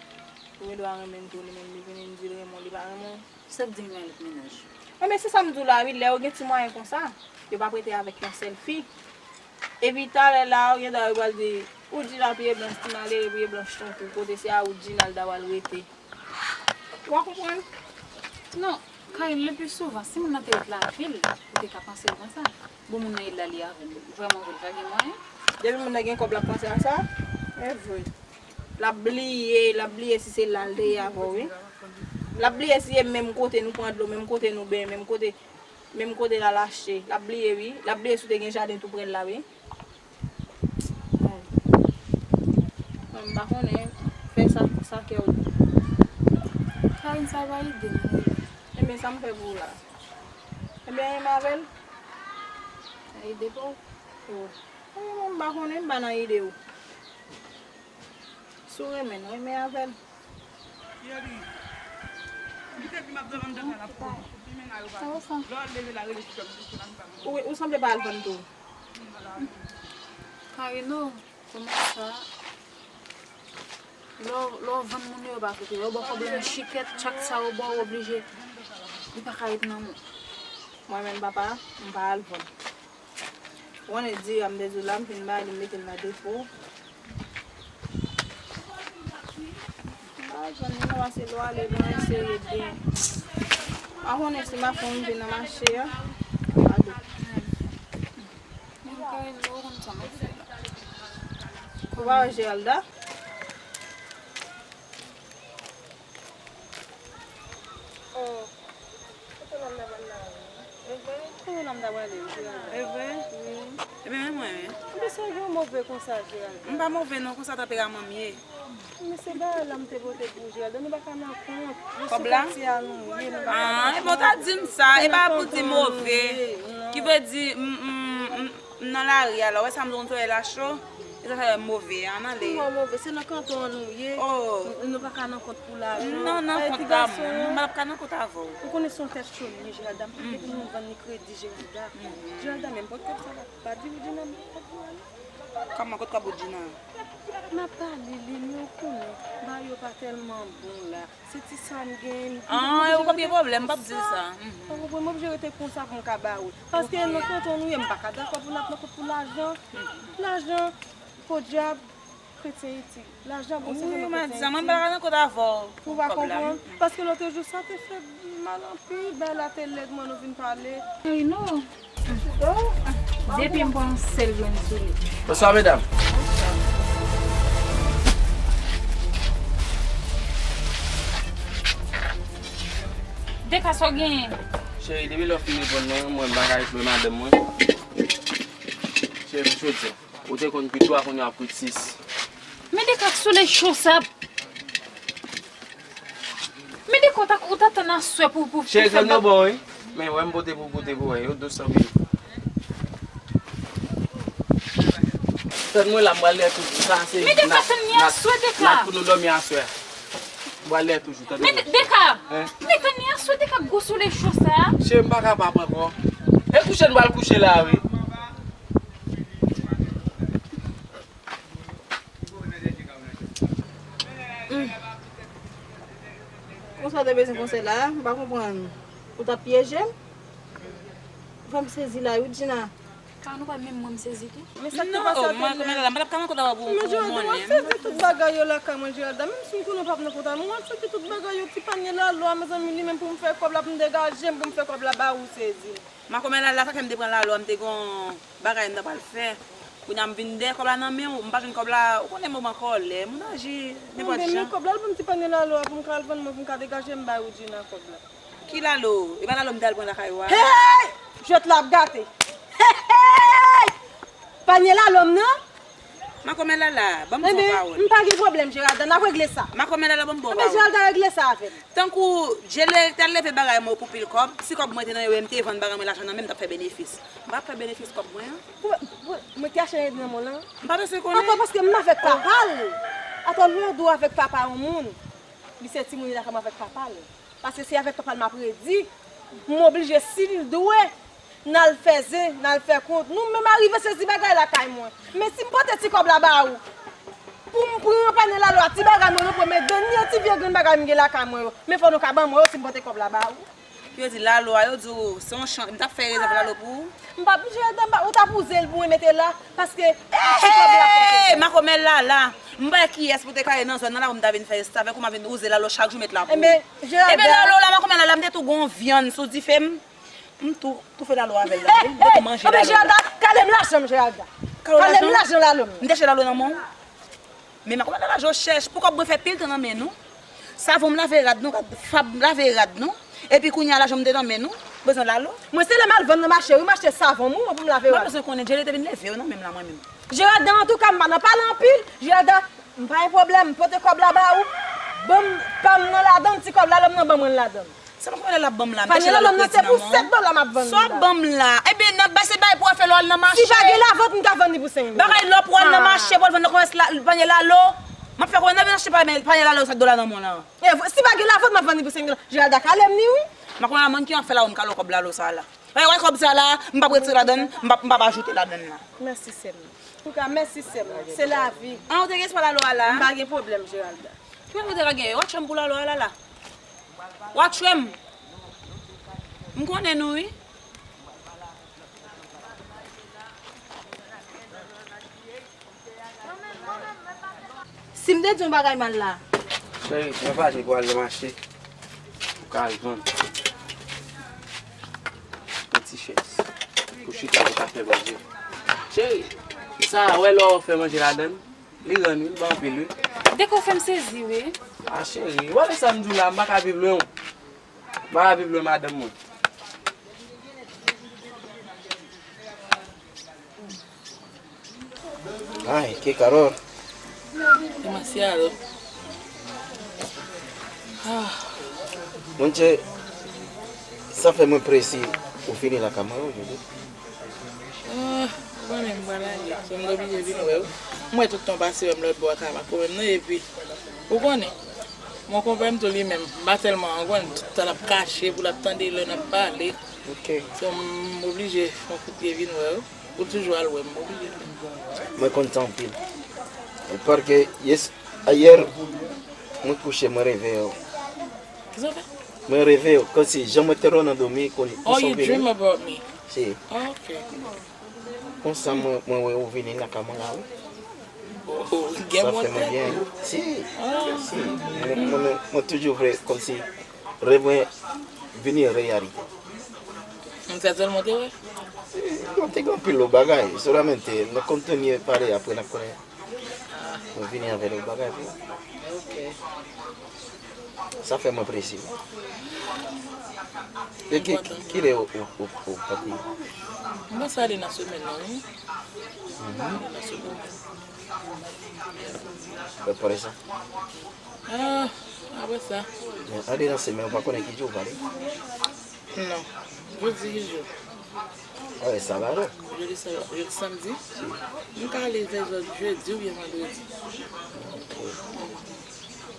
ou gen dwa renmen l tou, li menm li vini, li di l renmen w, li pa renmen w. Sa k di m yon lòt mennaj? Wi, men se sa m di w la, wi, lè yo gen ti mwayen konsa, yo p ap rete avèk yon sèl fi. Epi talè la, yo gen dwa yo pral di, Woodjina pye blanch, ti malere pye blanch tankou, kote se a Woodjina l ta pral rete. Ou a konprann? Non, Karine, le pli souvan, si moun nan te ret lavil, ou te ka panse l konsa. Bon, moun nan ret la, li avè l. Vrèman vre, li pa gen mwayen. Depi moun nan gen kòb, l ap panse a sa? E vre. L ap bliye, l ap bliye si se la l te ye avè w, wi. L ap bliye si se menm kote nou pran dlo, menm kote nou benyen, menm kote, menm kote l al achte. L ap bliye, wi. L ap bliye si w te gen jaden tou prè l la, wi. Mwen, m pa konnen, fè sa, sa kè w di. Karine, sa pa ide m, non. Ebyen, sa m fè pou ou la? Ebyen, renmen avè l? Sa ide pa w? Oh. Ebyen, mwen, m pa konnen, m pa nan ide w. Si w renmen l, renmen avè l. Ou, ou sanble pa al vann tou. Karino, kòman sa? Lè w, lè w vann moun yo, yo pa koute. Yo ba w pwoblèm chikèt, chak sa yo ba w, ou oblije. Li pa ka ret nan men w. Mwen menm, papa, m pa al vann. Ou konnen diri a m te di w la, m fin bay li, m mete l nan depo. M pa al vann li non, pase lè w ale nan yon seri de. Pa konnen si m ap fè yon rive nan mache a. Gade. Mwen kare m, ou konn sa m ap fè la. Ou pa wè Geralda? Oh, kote Landa pral la? E vre? Kote Landa prale, Geralda? E vre? Wi. Ebyen, men mwen, wi. Ebyen, sa gen move konsa, Geralda? M pa move non, konsa tanperaman m ye. Men se bagay la m te pote pou Geralda, nou pa ka nan kont. Kòb la? Sou katye a nou ye, nou pa ka nan kont. Ah, ebyen, w ta di m sa, e pa pou di move. Ki vle di, m, m, m, m nan lari a la, w wè sa m di w, solèy la cho. Zafè move, ann ale. Kouman move? Se nan kanton an nou ye. Oh. Nou pa ka nan kont pou lajan. Non, nan kont la, mwen, mwen pa ka nan kont avè w. Ou konnen se yon tèt cho m ye, Geralda. M pa gen pou mwen vann ni kredi, Geralda. Geralda, menm pot kòb sa la, pa di Woodjina m pot kòb pou ale. Kòman, kot kòb Woodjina? M ap pale li, men ou konnen, bagay yo pa tèlman bon la. Se ti sa m gen, m Ah, ou pa gen pwoblèm, m p ap di l sa. Ou konprann, m oblije rete konsa pou m ka ba ou. Paske nan kanton nou ye, m pa ka dakò pou n ap nan kont pou lajan. Lajan, podyab, kretyen itil. Lajan bon, se Wi, m a di sa, mwen m pa ka nan kont avè w. Ou pa konprann? Paske lòt jou, sa te fè m mal anpil, bagay la te lèd, mwen nou vin pale. Wi, non. Depi m pran yon sèl grenn sou li. Bonswa, medam. Deka, sa w genyen? Cheri, depi lè w fin reponn mwen, mwen m pa ka retwouve madanm mwen. Cheri, m soti. Ou te konn kwit twa, kounye a w ap kwit sis. Men Deka, k souley cho sa. Men Deka, ou ta, ou ta tann aswè pou, pou, pou Cheri, fè grann yo bak. Bon, wi. Men wè m pote pou goute pou wè. Yo dous anpil. Tann mwen la, m pral lè tou. Sa se Men Deka, nat, tann li nat, aswè, Deka. Nat pou nou dòmi aswè. M pral lè toujou, tann Men mwen. Deka, Hein? Men tann li aswè, Deka, gwo souley cho sa. Cheri, m pa kapab ankò. E kouche n pral kouche la, wi. Hmm. Konsa w te bezwen konsèy la, m pa konprann. Ou t ap pyeje m? Ou fè m sezi la, wi, Djina. Ka nou pa menm mwen m sezi tou? Men sa k te Non, pase a mwen, te mwen, lè. Mwen, m pa t ap ka nan kont avè w pou, Men pou Geralda, w ap monnen. Sezi tout bagay yo lakay mwen, Geralda. Menm si m konnen w p ap nan kont avè mwen, w ap sezi tout bagay yo. Ti panye lalo a, mezanmi, li menm pou m fè kòb la, pou m degaje m, pou m fè kòb la ba ou, sezi. Makomè Lala, sa fè m te pran lalo a, m te gon bagay m ta pral fè. Kounye a m vin dèyè kòb la nan men w, m pa jwenn kòb la, ou konnen moman kòlè, moun aji nenpòt Ebyen, men jan. Kòb la, l pou m ti panye lalo a, pou m ka al vann mwen, pou m ka degaje m bay Woodjina kòb la. Ki lalo? E pa lalo m te al pran lakay ou a? Hey! Jwèt la ap gate. Hey! Panye lalo m nan? Makomè Lala, ban m di w yon pawòl. Ebyen, m pa gen pwoblèm, Geralda, n ap regle sa. Makomè Lala, ban m di w yon pawòl. Ebyen, Geralda, regle sa avè m. Tankou, Djele te al leve bagay mwen pou pil kòb, si kòb mwen te nan yo, m te vann bagay mwen lajan nan men m, m t ap fè benefis. M p ap fè benefis kòb mwen an. Pou, pou, mwen te achte redi nan mòl lan. M pa bezwen konnen. Atò, paske m avèk papa l. Atò, lè w di w avèk papa yon moun, li se timoun li lakay mwen avèk papa l. Paske se avèk papa l m ap redi. M oblije, si l dwe, n al fè zen, n al fè kont. Nou menm arive sezi bagay lakay mwen. Men si m pote ti kòb la ba ou, pou m pran panye lalo a, ti bagay mwen, nou pran, men dènye ti vye grenn bagay m gen lakay mwen yo. Men fò nou ka ban mwen yo si m pote kòb la ba ou. Yo di lalo a, yo di w se yon chan, m t ap fè rezèv lalo pou ou. M p ap, Geralda, m p ap, ou t ap wouze l pou mwen mete la, paske ti kòb la pote. Hey, makomè Lala, m pa wè kiyès pou te kale nan zòn nan la pou m ta vin fè restavèk ou m ap vin wouze lalo chak jou met la pou ou. Ebyen, Geralda. Ebyen, lalo la, makomè Lala, m te tou gon vyann sou dife m. M tou, tou fè lalo avè l la, wi. M te tou manje lalo. Ebyen, Geralda, kale m lajan m, Geralda. Kale m lajan lalo m. M te chè lalo nan men w. Men makomè Lala, je cherche. Pou kòb mwen fè pil tan nan men nou. Savon m lave rad nou, rad fab m lave rad nou. Epi kounye a lajan m te nan men nou. Bezwen lalo. Mwen se lè m al vann nan mache, wi, m achte savon mwen pou m lave rad. Mwen bezwen konnen, Djele te vin leve yo nan men m la, mwen menm. Geralda, antouka, m pa nan pale anpil. Geralda, m pa gen pwoblèm, m pote kòb la ba ou. Ban m pa m nan ladan, ti kòb lalo m nan, ban mwen l ladan. Sa makomè Lala ap ban m la, m te chè lalo kredi nan men w. Panye lalo m nan se pou sèt dola m ap vann li la. Sa w ap ban m la? Ebyen, nan bay se bay pou w al fè lè w al nan mache. Si pa gen lavant, m ka vann li pou senk dola. Bagay lè w pou al nan mache, pou al vann nan komès la, panye lalo. M ap fè konnen nan vin achte panye, panye lalo sèt dola nan men w lan. E vre, si pa gen lavant, m ap vann li pou senk dola. Geralda, kale m ni wi. Makomè Lala, mwen ki ap fè lalo, m kale w kòb lalo sa la. Wè, wè kòb sa la, m p ap retire ladan l, m p ap, m p ap ajoute ladan l la. Mèsi sè m. Antouka, mèsi sè m. Se lavi. An, ou te gen espwa lalo a la? M pa gen pwoblèm, Geralda. Ki pwoblèm ou te ka genyen? W a tchwè m pou lalo a la la. W a tchwè m. M konnen nou, wi. Si m te di yon bagay mal la. Cheri, mwen pa di pou al nan mache. Ou ka al vann. Yon ti chèz. Pou chita, pou ka fè manje. Cheri, sa, wè lè w fè manje ladan l. Li rann wi, li bon anpil wi. Deka w fè m sezi wi. A cheri, w wè sa m di w la, m pa ka viv lwen w. M pa ka viv lwen madanm mwen. Ay, qué calor. Demasiado. Ah. Monchè, sa fè mwen prese ou fini lakay mwen wi, Jojo. Ah, ou konnen m pral ale, so m oblije vin wè w. M wè tout tan w pase wè m lòtbò a ka pa pwoblèm nan, epi, ou konnen, mon konpè m tou li menm, m pa tèlman, ou konnen, tout tan l ap kache pou l ap tande lè n ap pale. Ok. So, m oblije fè yon kout pye vin wè w. Ou toujou al wè m, m oblije fè. Mwen kontan anpil. Paske, yes, ayè, mwen kouche, mwen reve w. Kisa w fè? Mwen reve w, kòmsi jan mwen te nan dòmi, kon, Oh, you dream about me? Si. Ok. Konsa mwen, mwen wè ou vini nan kay mwen la, wi. Oh, gen Sa fè mwen byen. Si, si. Mwen, mwen, mwen toujou vle kòmsi rèv mwen vini reyalite. M fè sèlman te wè? Mwen te gen anpil lòt bagay. Solamente, n a kontinye pale apre n a konnen. Mwen vini avè lòt bagay pou ou. Ok. Sa fè mwen plezi. E ki, ki, ki lè ou, ou, ou, ou pati? M panse ale nan semèn nan, wi. Mhm. Nan semèn nan. Apre sa? Ah, apre sa. Men ale nan semèn, ou pa konnen ki jou ou pale? Non. Jodi ki jou? Ah, e Sabado. Jodi Saba-, jodi samdi. M ka ale vè jedi oubyen vandredi.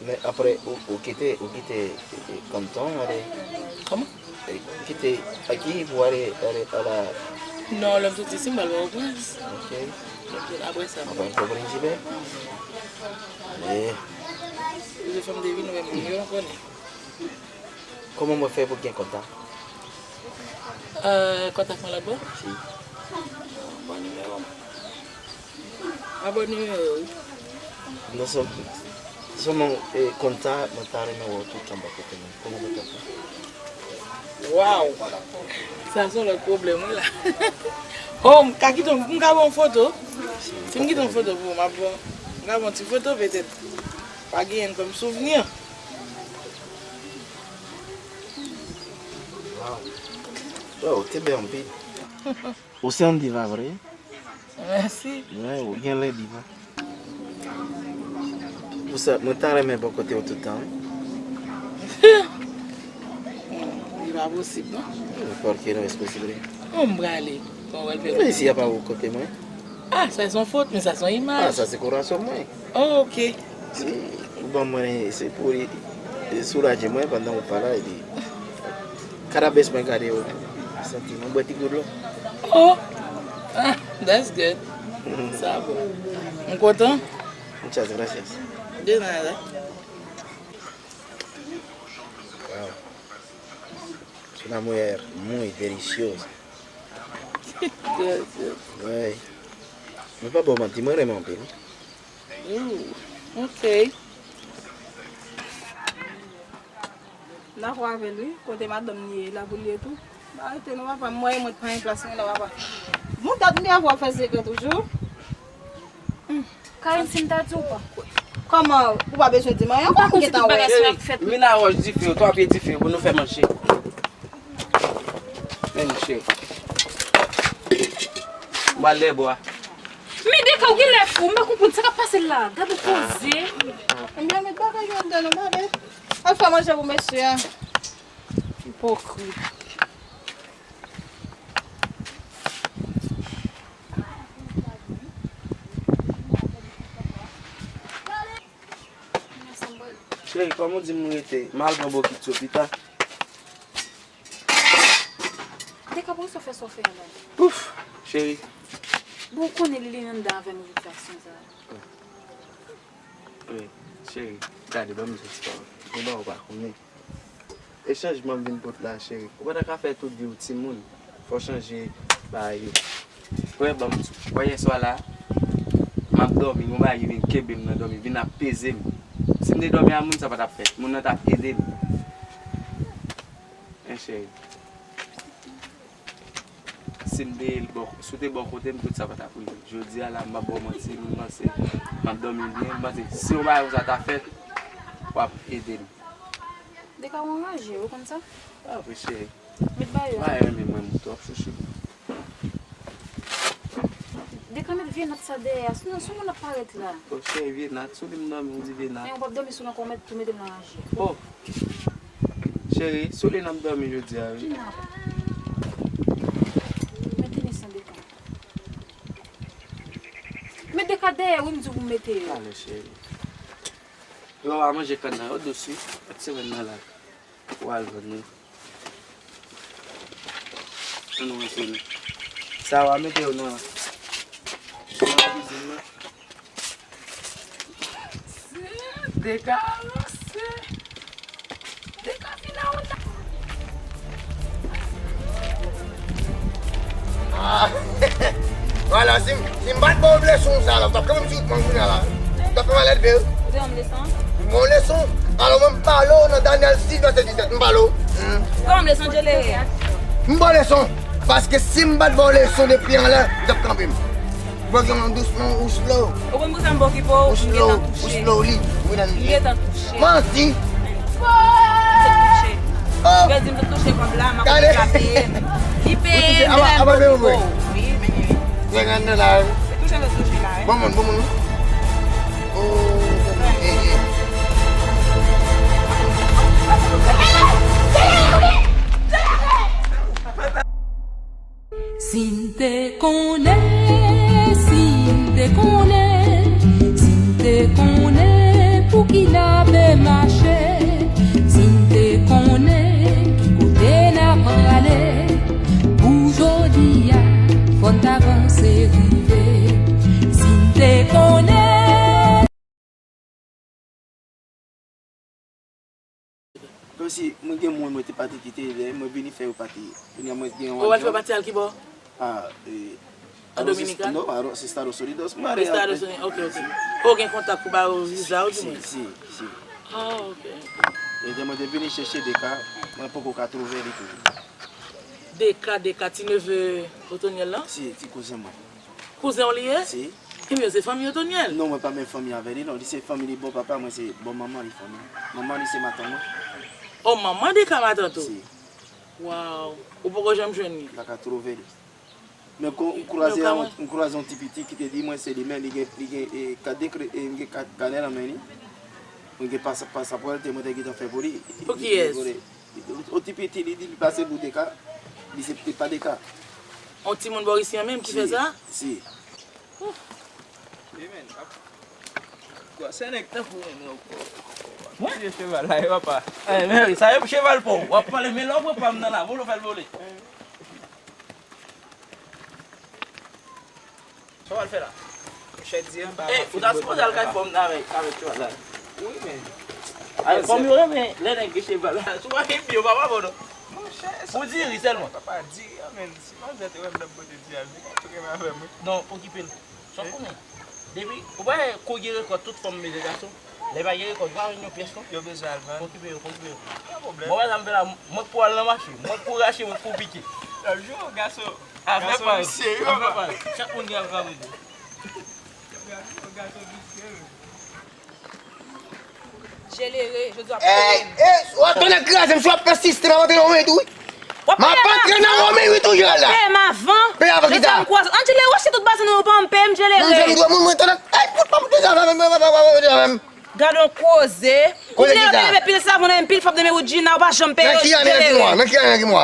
Men apre, ou, ou kite, ou kite, e, e, Compton, ale. Kòman? E, ou kite Aki pou ale, ale, ala. Non, lè m soti isi, m pral Pòtoprens. Ok. Apre sa. Apre Pòtoprens, iben. E. Ou te fè m te vin wè moun yo, ou konnen. Kòman mwen fè pou gen kontak? Euh, kontak mwen lòtbò? Si. Bon nimewo. A bon nimewo, wi. Non, sèl-, sèlman, e, kontak, mwen ta renmen wè w tout tan bò kote mwen. Kòman mwen fè pou? Waw! Sa se yon lòt pwoblèm, wi, la. Oh, m ka kite, m ka ba w foto? Si m kite yon foto pou ou, m ap ba w. M ka ba w yon ti foto, petèt. Pa genyen kòm souvni. Waw. Waw, te bèl anpil. Ou se yon diva vre? Mèsi. Wi, ou gen lè diva. Pou sa, mwen ta renmen bò kote w tout tan, wi. Li pa posib, non. Pòkè non, es posib? Bon, m prale. Bon, wè l fè. Men si a pa bò kote mwen. Ah, sa se yon fot, men sa se yon imaj. Ah, sa se korason mwen. Oh, ok. Si, ou ban mwen, se pou li, li soulaje mwen pandan ou pa la, epi karabès mwen gade yo, santi mwen bwè ti gout dlo. Oh! Ah, that's good. Mhm. Sa bon. M kontan. Muchas gracias. De nada. Wow. Es una mujer muy deliciosa. Gracias. Wi. Mwen pa ba w manti, mwen renmen anpil. Ooh, ok. Dakò avè l, wi. Kote madanm li ye, la pou l ye tou. Ba rete non, papa, m mwen, mwen pa gen plas mwen la, papa. Bon, dat m te avè w ap fè sekrè toujou. Hmm. Karin, si m ta di w pa kwè. Kòman, ou pa bezwen di m anyen ankò, m gentan wè. Cheri, m vin a wòch dife, twa pye dife pou nou fè manje. Men mouche. M pral lè bwa. Men Deka, ou genlè fou, m pa konprann sa k ap pase la. Gad ou poze. Ebyen, met bagay yo anndan non, babe. Al fè manje pou mesye a. Ipokrit. Cheri, kòman w di m rete? M al pran bokit yo pita. Deka, poukisa w fè sa w fè a la? Ouf, cheri. Bon, ou konnen li, li anndan avè move fason sa. Wi, cheri, gade, ban m di w ti pawòl. Gen bagay ou pa konnen. E chanjman m vin pote la, cheri. Ou pa ta ka fè tout vi w timoun. Fò w chanje bagay yo. Ou wè, ban m di w, ou wè yèswa la, m ap dòmi, yon bagay ki vin kenbe m nan dòmi, vin ap peze m. Si m te dòmi ak moun, sa pa t ap fèt. Moun nan t ap ede m. Hein, cheri. Si m te bò, si w te bò kote m, tout sa pa t ap rive. Jodi a la, m p ap ba w manti, m panse m ap dòmi byen, m panse si yon bagay konsa ta fèt, w ap ede m. Deka, ou anraje, ou konn sa? Pa vre, cheri. Met bagay yo. M pa renmen mwen m twòp, chouchou. Deka, met vye nat sa dèyè a. Sinon, sou moun ap parèt la. O, cheri, vye nat. Sou li m dòmi, ou di vye nat. Men ou p ap dòmi sou l ankò, ou mèt tou mete l nan ranje. O, cheri, sou li n ap dòmi jodi a, wi. Ki nat? Mete li san Deka. Men Deka, Kat dèyè wi m di w pou mete yo. Ale cheri. Yo a manje kann nan yo dous wi. Ak semèn nan la. Ou al vann wi. Ann rantre nou. Sa w a mete yo nan, nan kizin nan. Deka ranse. Deka vin a ou la. Ah. Vwala, si m, si m pa t ba w leson sa la, w t ap kanpe m sou wout mwen kounye a la. W t ap fè malèt vre. Ou te ban m leson? M ba w leson. Alò, mwen m pale w nan Daniel sis, vèsè disèt. M pale w. Hmm. Ou te ban m leson, Djelere? M ba w leson. Paske si m pa t ba w leson depi anlè, w t ap kanpe m. Ou pa gen yon dousman, ou slow. Ou konn pou sa m pa okipe w, ou m gentan touche. Ou slow, ou slowly. M gentan touche. Manti. M te touche. Oh! Ou pèdi m te touche kòb la, m ap peye m. Li peye m, men m pa okipe w. Wi, men. Nèg anndan la wi. Se touche m te touche la wi. Bon moun, bon moun wi. Oh, eh, eh. Si m te konnen, si m te konnen, si m te konnen pou ki n ape mache, si m te konnen ki kote n ap prale, pou jodi a, fò n ta vanse rive. Si m te konnen. Kòmsi mwen gen moun mwen te pati kite, lè mwen vini fè yo pati. Kounye a mwen gen yon adyò. Ou al fè pati al kibò? A, e, An Dominikani? Non, a, se Estados Unidos. Mwen ale Estados Unidos, ok, ok. Ou gen kontak pou ba yo viza ou di mwen? Si, si, si. Ah, ok. E lè mwen te vini chèche Deka, mwen poko ka twouve li toujou. Deka, Deka, ti neve Otonyèl lan? Si, ti kouzen mwen. Kouzen w li ye? Si. Ebyen, se fanmi Otonyèl? Non, mwen pa menm fanmi avè li, non. Li se fanmi li bò papa, mwen se bò manman li fanmi. Manman li se matant mwen. Oh, manman Deka matant ou? Si. Waw. Ou poko janm jwenn li? M pa ka twouve li. Men kon m kwaze yon, m kwaze yon ti piti ki te di mwen se li menm, li gen, li gen, e, kat de kre-, e, li gen kat kanè nan men li. Mwen gen pasa-, pasapò l, te mwen te gentan fè pou li. Pou kiyès? Yon ti piti, li di li pase pou Deka. Li se, li pa Deka. Yon timoun bò isi an menm ki fè sa? Si. Wi, men, ap, gwa, se nèg tankou mwen, non, ankò. Mwen? Tiye cheval la, e papa. Eh, men wi, sa e cheval pa w. W ap pale, men lè w pran pa m nan la, vole w fè l vole. Sa w al fè la? Monchè, di anba. Eh, ou ta sipoze al kay fòm nan avèk, avèk cheval la. Wi, men. Ay, fòm yo renmen lè nèg gen cheval la. Si w pa gen pye, w pa pa bon, non. Monchè, pou diri sèlman. Papa, diri an, men, si manzè te wè m nan kote di al, li pa t renmen avè mwen. Non, okipe l. Sa w konnen? Depi, ou pa wè kou gen rekòt tout fanm bezwen gason? Lè pa gen rekòt, pa jwenn yon pyès non. Yo bezwen al vann. Okipe yo, okipe yo. Pa pwoblèm. Mwen wè sa m fè la, mwen k pou al nan mache, mwen k pou rache, mwen k pou pike. L ap jwe yon gason. Afè pa l. Afè pa l. Chak moun gen afè pa l. Gason, gason visye wi. Djelere, jodi a w ap peye m. Ey, ey, w ap tounen kraze m si w ap pèsiste, m ap antre nan yon tou wi. W ap peye m avan. M ap antre nan yon tou jodi a la. Peye m avan. Peye avan kisa? Jodi a m kwaze. An, Djelere, w achte tout bagay nou yo ban m, peye m, Djelere. Moun fè m dwe, moun mwen tann. Ey, fout pa m tounen avè m, m, m, m, m, m, m, m. Gad on koze. Koze kisa? Ou vle leve pil savon nan men m, pil fòm nan men Woodjina, ou pa janm peye yo, Djelere. Nan ki ane, nan ki mwa? Nan ki ane, nan ki mwa?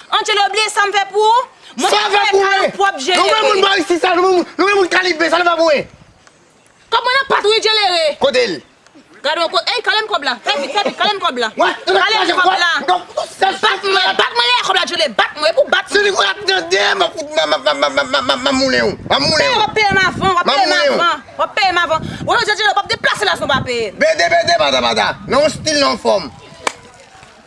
An, Djelere, bliye sa m fè pou ou. Mwen pa fè kay ou pwòp, Djelere. Nou wè moun bò isi sa, nou wè moun, nou wè moun kalib sa, nou pa pou mwen. Kòb mwen nan pat ou wi, Djelere. Kote l? Gade yon kote. Ey, kale m kòb la. Fè vit, fè vit, kale m kòb la. Kale m kòb la. Bat mwen, bat mwen dèyè kòb la, Djelere. Bat mwen, e pou bat mwen. Se li k ap tande, m ap fout, m ap, m ap, m ap moulen w. M ap moulen w. W ap peye m avan, w ap peye m avan. W ap peye m avan. Ou wè, Djelere, w p ap deplase la si w pa peye m. Bede, bede, bada, bada. Nan yon stil, nan yon fòm.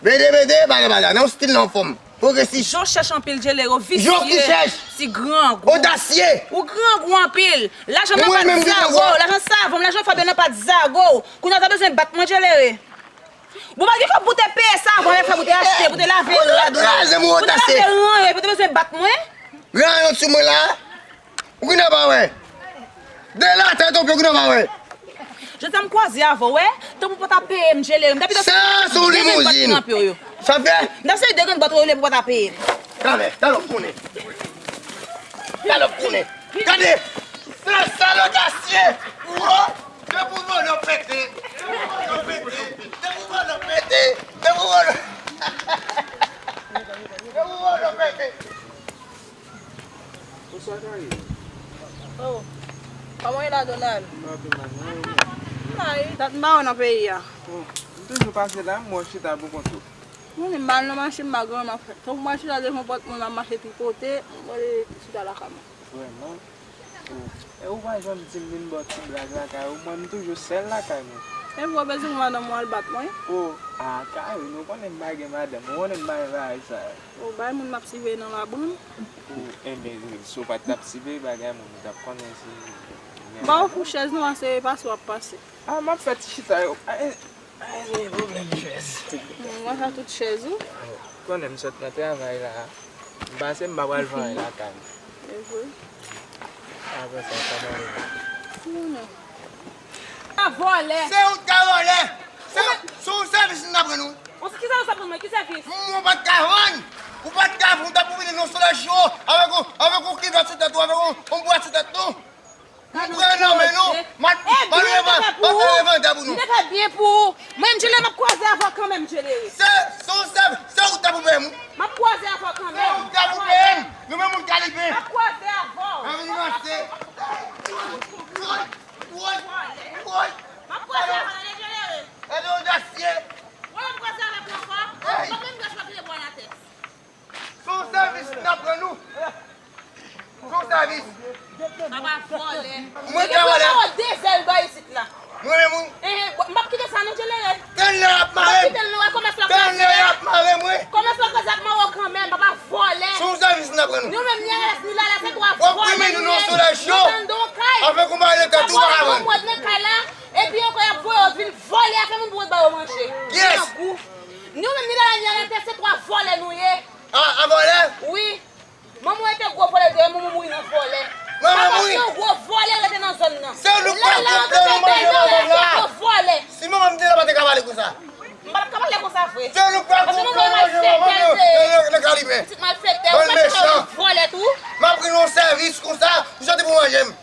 Bede, bede, bada, bada. Nan yon stil, nan yon fòm. Pwogresis. Jan w chèch anpil, Djelere, w visye. Jan w ki chèch. Ti grangou. Odasye. Ou grangou anpil. Lajan m nan pa t zago w, lajan savon m, lajan Fabien nan pa t zago w. Kounye a w ta bezwen bat mwen, Djelere. Bon, pa gen kòb pou te peye savon avèk fè pou te achte, pou te lave rad mwen. Pou te lave rad mwen, pou te bezwen bat mwen. Ranyon sou mwen la. Ou konn pa wè. De la tèt ou konn pa wè. Jodi a m kwaze avè w, wè. Tanpri pa ta peye m, Djelere. M ta pito... Sa se yon limouzin. Sa fè? M ta se de grenn bòt ou le pou pa ta peye m. Talè, talè w konnen. Talè w konnen. Gade. Sa, sa lodasye. Ou wè? Depi w vòlè w pete. Depi w vòlè w pete. Depi w vòlè w pete. Depi w vòlè w pete. Bonswa, Kari. Oh. Kòman w ye la, Donald? M pa pi mal, non, ou menm? M la wi. Dat m pa wè w nan peyi a. Oh, m toujou pase la, m wè w chita pou kont ou. Mwen menm, m al nan mache, m pa gen anyen m ap fè. Tank mwen chita devan pòt mwen, m ap mache tripote, m gade chita lakay mwen. Vrèman? Oh. E ou pa janm di m vin ba w ti blag lakay ou, mwen m toujou sèl lakay mwen. E pou w bezwen madanm ou al bat mwen? Oh, a, Karine, ou konnen m pa gen madanm, ou konnen m pa gen bagay sa yo. Ou bay moun m ap siveye nan labou m. Ou, enben, si w pa t ap siveye bagay moun, ou t ap konnen si gen. Ba w pou chèz nou ase pase w ap pase. A, m ap fè ti chita yo. A, e, a, e, gen pwoblèm chèz. M wè sa tout chèz ou. Ou konnen m sot nan travay la. M pase, m pa pral vanyen lakay m. E vre. Apre sa, sa mande. Konnen. A vòlè. Se ou k ka vòlè. Se, se yon sèvis n ap rann ou. Ou, ki sèvis w ap rann mwen? Ki sèvis? Ou pa t ka vann. Ou pa t ka vann, ou t ap pwofite nan solèy cho avèk yon, avèk yon kivèt sou tèt ou, avèk yon, yon bwat sou tèt ou. M pran nan men nou, m ap, m ap revan-, m ap fè revandè pou nou. M te fè byen pou ou. Mwen, Djelere, m ap kwaze avè w kanmenm, Djelere. Se, se yon sèvis, se ou k ta pou peye m. M ap kwaze avè w kanmenm. Se ou k ta pou peye m. Nou menm moun Kaliben. M ap kwaze avè w. Anvi ranse. Woy, woy, woy. M ap kwaze avè w, tande, Djelere. Gade odasye. Wè, m kwaze avè w ankò. Hey. Mwen menm, m pral pile bwa nan tèt. Se yon sèvis n ap rann ou. Se yon sèvis. Papa vòlè. Mwen ka vòlè. Depi w mare w dezè ba isit la. Mwen menm wi. Eh, eh, m p ap kite sa non, Djelere. Tann lè y ap mare m. M p ap kite l non, wè kòmès la kraze. Tann lè y ap mare m wi. Kòmès la kraze ak mare w kanmenm, papa vòlè. Se yon sèvis n ap rann ou. Nou menm ni Ales ni Lala se twa vòlè nou ye. W ap koumen nou nan yon solèy cho. Nou tann don kay. Avèk yon bagay nan tèt ou pa ka vann. Mwen nan kay la, epi ankò y ap voye w vin vòlè afè moun pou w ba yo manje. Kiyès? Grangou. Nou menm ni Lala ni Ales se twa vòlè nou ye. A, a vòlè? Wi. Manman w te gwo vòlè, te manman w mouri nan vòlè. Manman mouri? Papa se yon gwo vòlè rete nan zòn nan. Se nou k pral koupe nou manje manman m la. Gwo vòlè. Si manman m te la, pa te ka pale konsa. M pa t ap ka pale konsa vre. Se nou k pral koupe nou manje manman m nan, nan, nan Kaliben. Pitit malfektè, ou pa t ka vòlè tou. M ap rann ou yon sèvis konsa, ou soti pou manje m.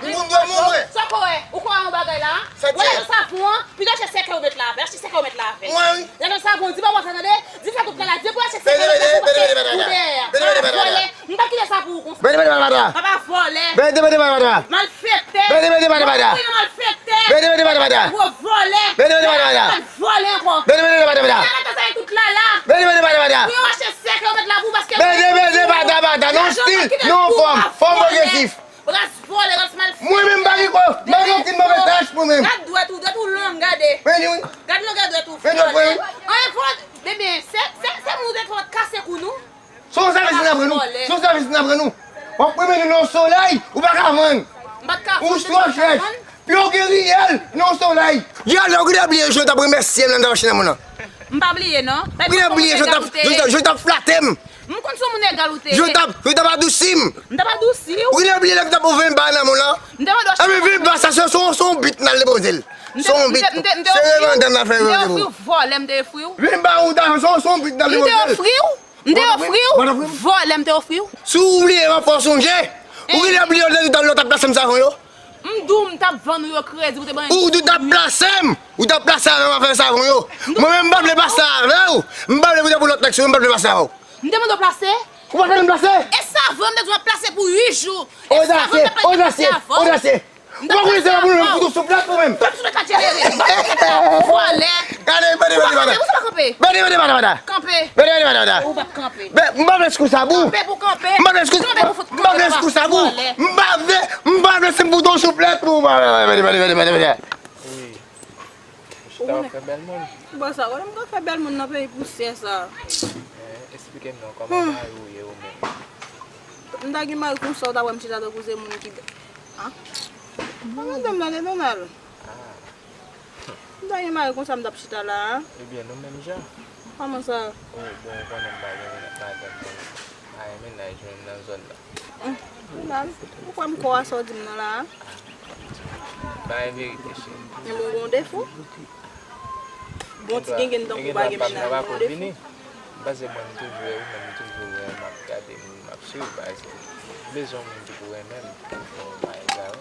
M konn dwe moun mwen. Sa w kwè? Ou kwè yon bagay la? Wè lajan savon an, pito achte sèkèy ou met la avè l. Achte sèkèy ou met la avè l. Mwen wi. Lajan savon, di pa w sa tande. Di fè tout la la. Di pou achte sèkèy ou met la avè l. Ou dèyè a. Papa vòlè. M p ap kite sa pou ou konsa. Bede bede bede bede. Papa vòlè. Bede bede bede bede. Malfektè. Bede bede bede bede. Malfektè. Bede bede bede bede. Gwo vòlè. Bede bede bede bede. Vòlè ankò. Bede bede bede bede. Ou mete sa tout la la. Bede bede bede bede. Pou yo achte sèkèy ou met la pou ou paske. Bede bede bede bede. Non stil, non fòm. Fòm pwogresif. Ras vòlè, ras malfektè. Mwen menm m pa gen kò, m pa gen okenn move tach mwen menm. Gad dwèt ou, dwèt ou long, gade. Men li wi. Gad longè dwèt ou, vòlè. Men dwèt mwen wi. Anyen fòt, bebe, se, se, se moun ou te fè w kase kou nou. Se yon sèvis n ap rann ou. Se yon sèvis n ap rann ou. W ap koumen nou nan yon solèy, ou pa ka vann. M pa t ka vann, ou twò chèch. Pi w gen riyèl nan yon solèy. Riyèl, ou genlè bliye jou w t ap remèsye m lè m t ap mache nan mòn nan. M pa bliye non. Ou genlè bliye jou w t ap, jou w t ap, jou w t ap flate m. M konn se yon moun egal ou te ye. Yo t ap, yo t ap adousi m. M t ap adousi w. Ou genlè bliye lè m t ap ouvri yon ba nan mwen lan. M te mande w. Epi vin ba sa, se, se, se yon bit n al depoze l. Se yon bit. Se revandè n al fè revandè pou. M te ofri w vòlè, m te ofri w. Vin ba ou ta, se, se yon bit n al depoze l. M te ofri w. M te ofri w. Vòlè, m te ofri w. Si w bliye, m ap fè w sonje. Ou genlè bliye lè yo t ap plase m savon yo. M di w m t ap vann ou yo kredi pou te ban. Ou di w t ap plase m. Ou t ap plase avè m afè savon yo. Mwen menm m pa vle pase avè w. M pa vle pou te pou lòt nèg sou mwen, m pa vle pase avè w. M te mande w plase? Ou pa tande m plase? E savon m te di w ap plase pou uit jou. E savon m te plase avè w. Odasye, odasye, odasye. Ou pa konnen se pa pou nou fout ou sou plèt ou menm. Pèp sou le katye lere. Vòlè. Gade, bade, bade, bade. Ou pa kanpe, ou pa kanpe. Bade, bade, bade, bade. Kanpe. Bade, bade, bade, bade. Ou p ap kanpe. Bè, m pa vle sou sa pou. Kanpe pou kanpe. M pa vle sou, kanpe pou fout, m pa vle sou sa pou. Vòlè. M pa vle, m pa vle se m pou ton sou plèt pou. Bade, bade, bade, bade, bade, bade. Wi. Chita w ap fè bèl moun. Bon, sa, wè, m ka fè bèl moun nan peyi pousyè sa. Eh, eksplike m non, kòman mari w ye ou menm? M ta gen mari konsa, ou ta wè m chita tankou se moun ki, ah. Kòman dam nan te Donald? Ah. M ta gen mari konsa, m t ap chita la a. Ebyen, nou menm jan. Kòman sa? Ou, bon, ou konnen m pa gen madanm, mwen pa gen mennaj menm nan zòn nan. Hum, Donald, ou kwè m kwè sa w di m nan la a? Bay verite, cheri. Ebyen, ou gen yon defo? Bon ti gengen tankou w pa gen mennaj, ou gen yon defo? M panse mwen m toujou wè ou menm, m toujou wè m ap gade moun, m ap swiv, paske m bezwen yon moun ki pou renmen m, yon bagay sa yo.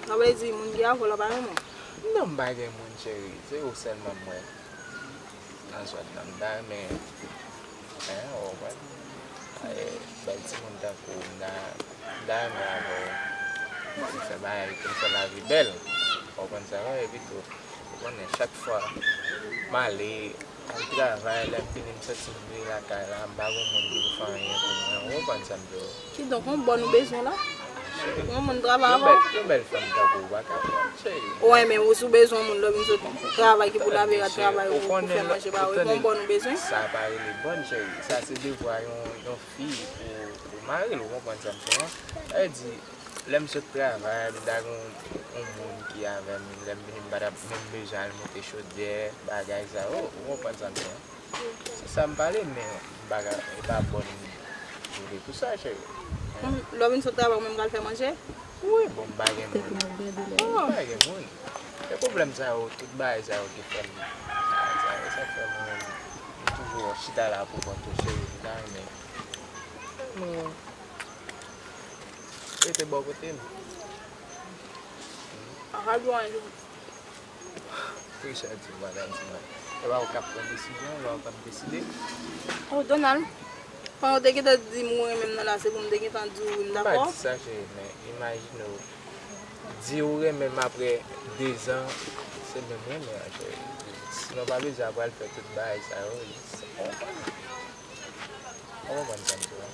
Sa vle di moun ki avè w la pa renmen w? Non, m pa gen moun, cheri, se ou sèlman mwen. Nan zòn nan, m ta renmen, en, ou konprann? Eh, bay timoun tankou w, m ta, m ta renmen avè w. Fè bagay konsa lavi bèl. Ou konprann sa, non? Epi tou, ou konnen chak fwa m ale, al travay, lè m vini, m santi m vire lakay la, m pa gen moun ki pou fè anyen pou mwen. Ou konprann sa m di w? Kidonk, yon bòn ou bezwen la? Yon moun travay avè w? Yon bèl, yon bèl fanm tankou w pa ka pran, cheri. Ou renmen, ou si w bezwen yon moun lè w vin sot travay ki pou lave rad travay ou, pou fè manje ba ou, yon bòn ou bezwen? Sa pa rele bòn, cheri. Sa se devwa yon, yon fi pou, pou mari l, ou konprann sa m di w, non? Sa vle di, lè m sot travay, m ta gen yon, yon moun ki avè m, lè m vini, m pa t ap menm bezwen al moute chodyè, bagay sa yo, ou konprann sa m di w. Se sa m pale, men m pa ka, e pa bòn m vle pou sa, cheri. Lè w vin sot travay, ou menm k al fè manje? Wi, bon, m pa gen moun. M pa gen moun. Se pwoblèm sa yo, tout bagay sa yo ki fè m, bagay sa yo, sa k fè mwen, m toujou chita la pou kont ou, cheri, m ta renmen. Mwen rete bò kote m. Anha, di w anyen. Poukisa w di w pa ka di mwen? E pa ou k ap pran desizyon, e pa ou k ap deside? Oh, Donald, pandan w te gentan di m ou renmen m nan la, se pou m te gentan di w wi m dakò? M pa di sa, cheri, men imajine w di ou renmen m apre dezan, se menm renmen an, cheri. Sinon, pa bezwen ap pral fè tout bagay sa yo, wi. Ou konprann? Ou konprann sa m di w la?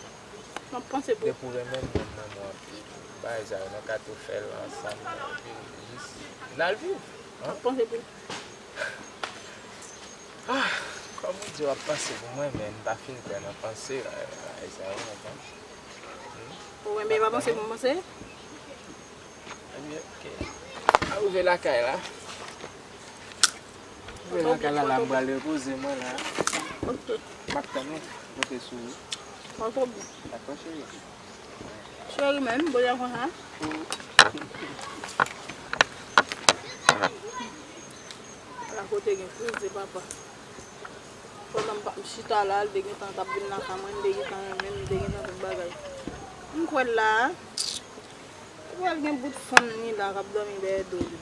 M ap panse pou ou. Depi w renmen m, mwen, m renmen w anpil. Bagay sa yo, nou ka tou fè l ansanm, epi jis n al viv. M ap panse pou ou. Ah, kòm ou di w ap panse pou mwen, men m pa fin kwè nan panse, bagay sa yo, ou konprann? Ou renmen pa panse pou m panse? Ebyen, ok. A rive lakay la. Rive lakay la, la, m pral repoze mwen la. M ap tann ou. Konte sou ou. Dakò, cheri. Cheri, men, m byen kontan. Ala kote gen kriz de papa. Pandan m pa, m chita la, l te gentan t ap vin lakay mwen, m te gentan renmen l, m te gentan tout bagay. M kwè l la a. Epi al gen bout fanm ni la k ap dòmi dèyè do li.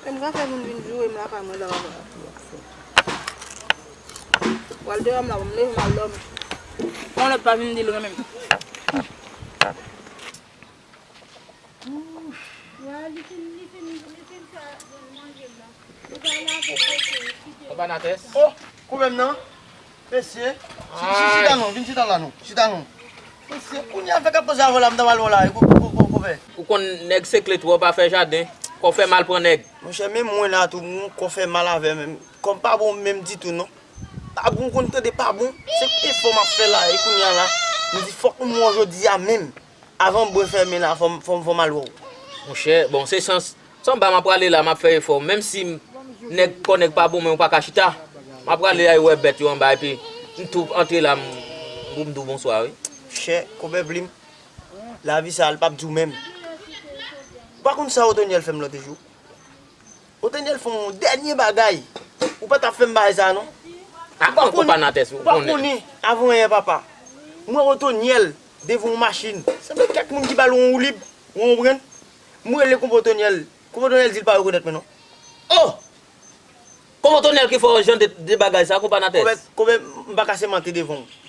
E m ka fè moun vin joure m lakay mwen la. Pral deyò m la, pou m leve m al dòmi. Fò lòt pa vin di l renmen m. Papa Natès. Oh, koupe m nan. Mesye, chi- chi- chita non, vin chita la non, chita non. Mesye, kounye a fè k ap koze avè w la, m ta pale w la, kou- kou- kou- kou- koupe. Ou konn nèg sekle twò pa fè jaden, kò fè mal pran nèg. Monchè, men mwen la tou, m kò fè mal avè m, kò m pa bon menm ditou non. Pa bon, konn tande pa bon, se efò m ap fè la, e kounye a la, m di fòk m wè w jodi a menm. Avan bwè fèmen la, fò m, fò m, fò m al wè w. Monchè, bon, se chans. Sanba, m ap prale la, m ap fè efò. Menm si m, nèg, kò nèg pa bon, men ou pa ka chita. M ap prale al wè bèt yo anba, epi m tou antre la, m, pou m di w bonswa, wi. Chè, konpè plim. Lavi sa a, l p ap di w menm. Ou pa konn sa Otonyèl fè m lòt jou? Otonyèl fè yon dènye bagay. Ou pa t ap fè m bagay sa a, non. Ou pa konnen, ou pa konnen avan yè, papa. M wè Otonyèl devan yon machin. Sanble kèk moun ki ba l yon woulib, ou konprann? M rele konpè Otonyèl. Konpè Otonyèl di l pa rekonèt mwen, non. Oh! Konpè Otonyèl ki fè w jan de, de bagay sa, konpè Natès? Konpè, konpè, m pa ka sèmante devan w.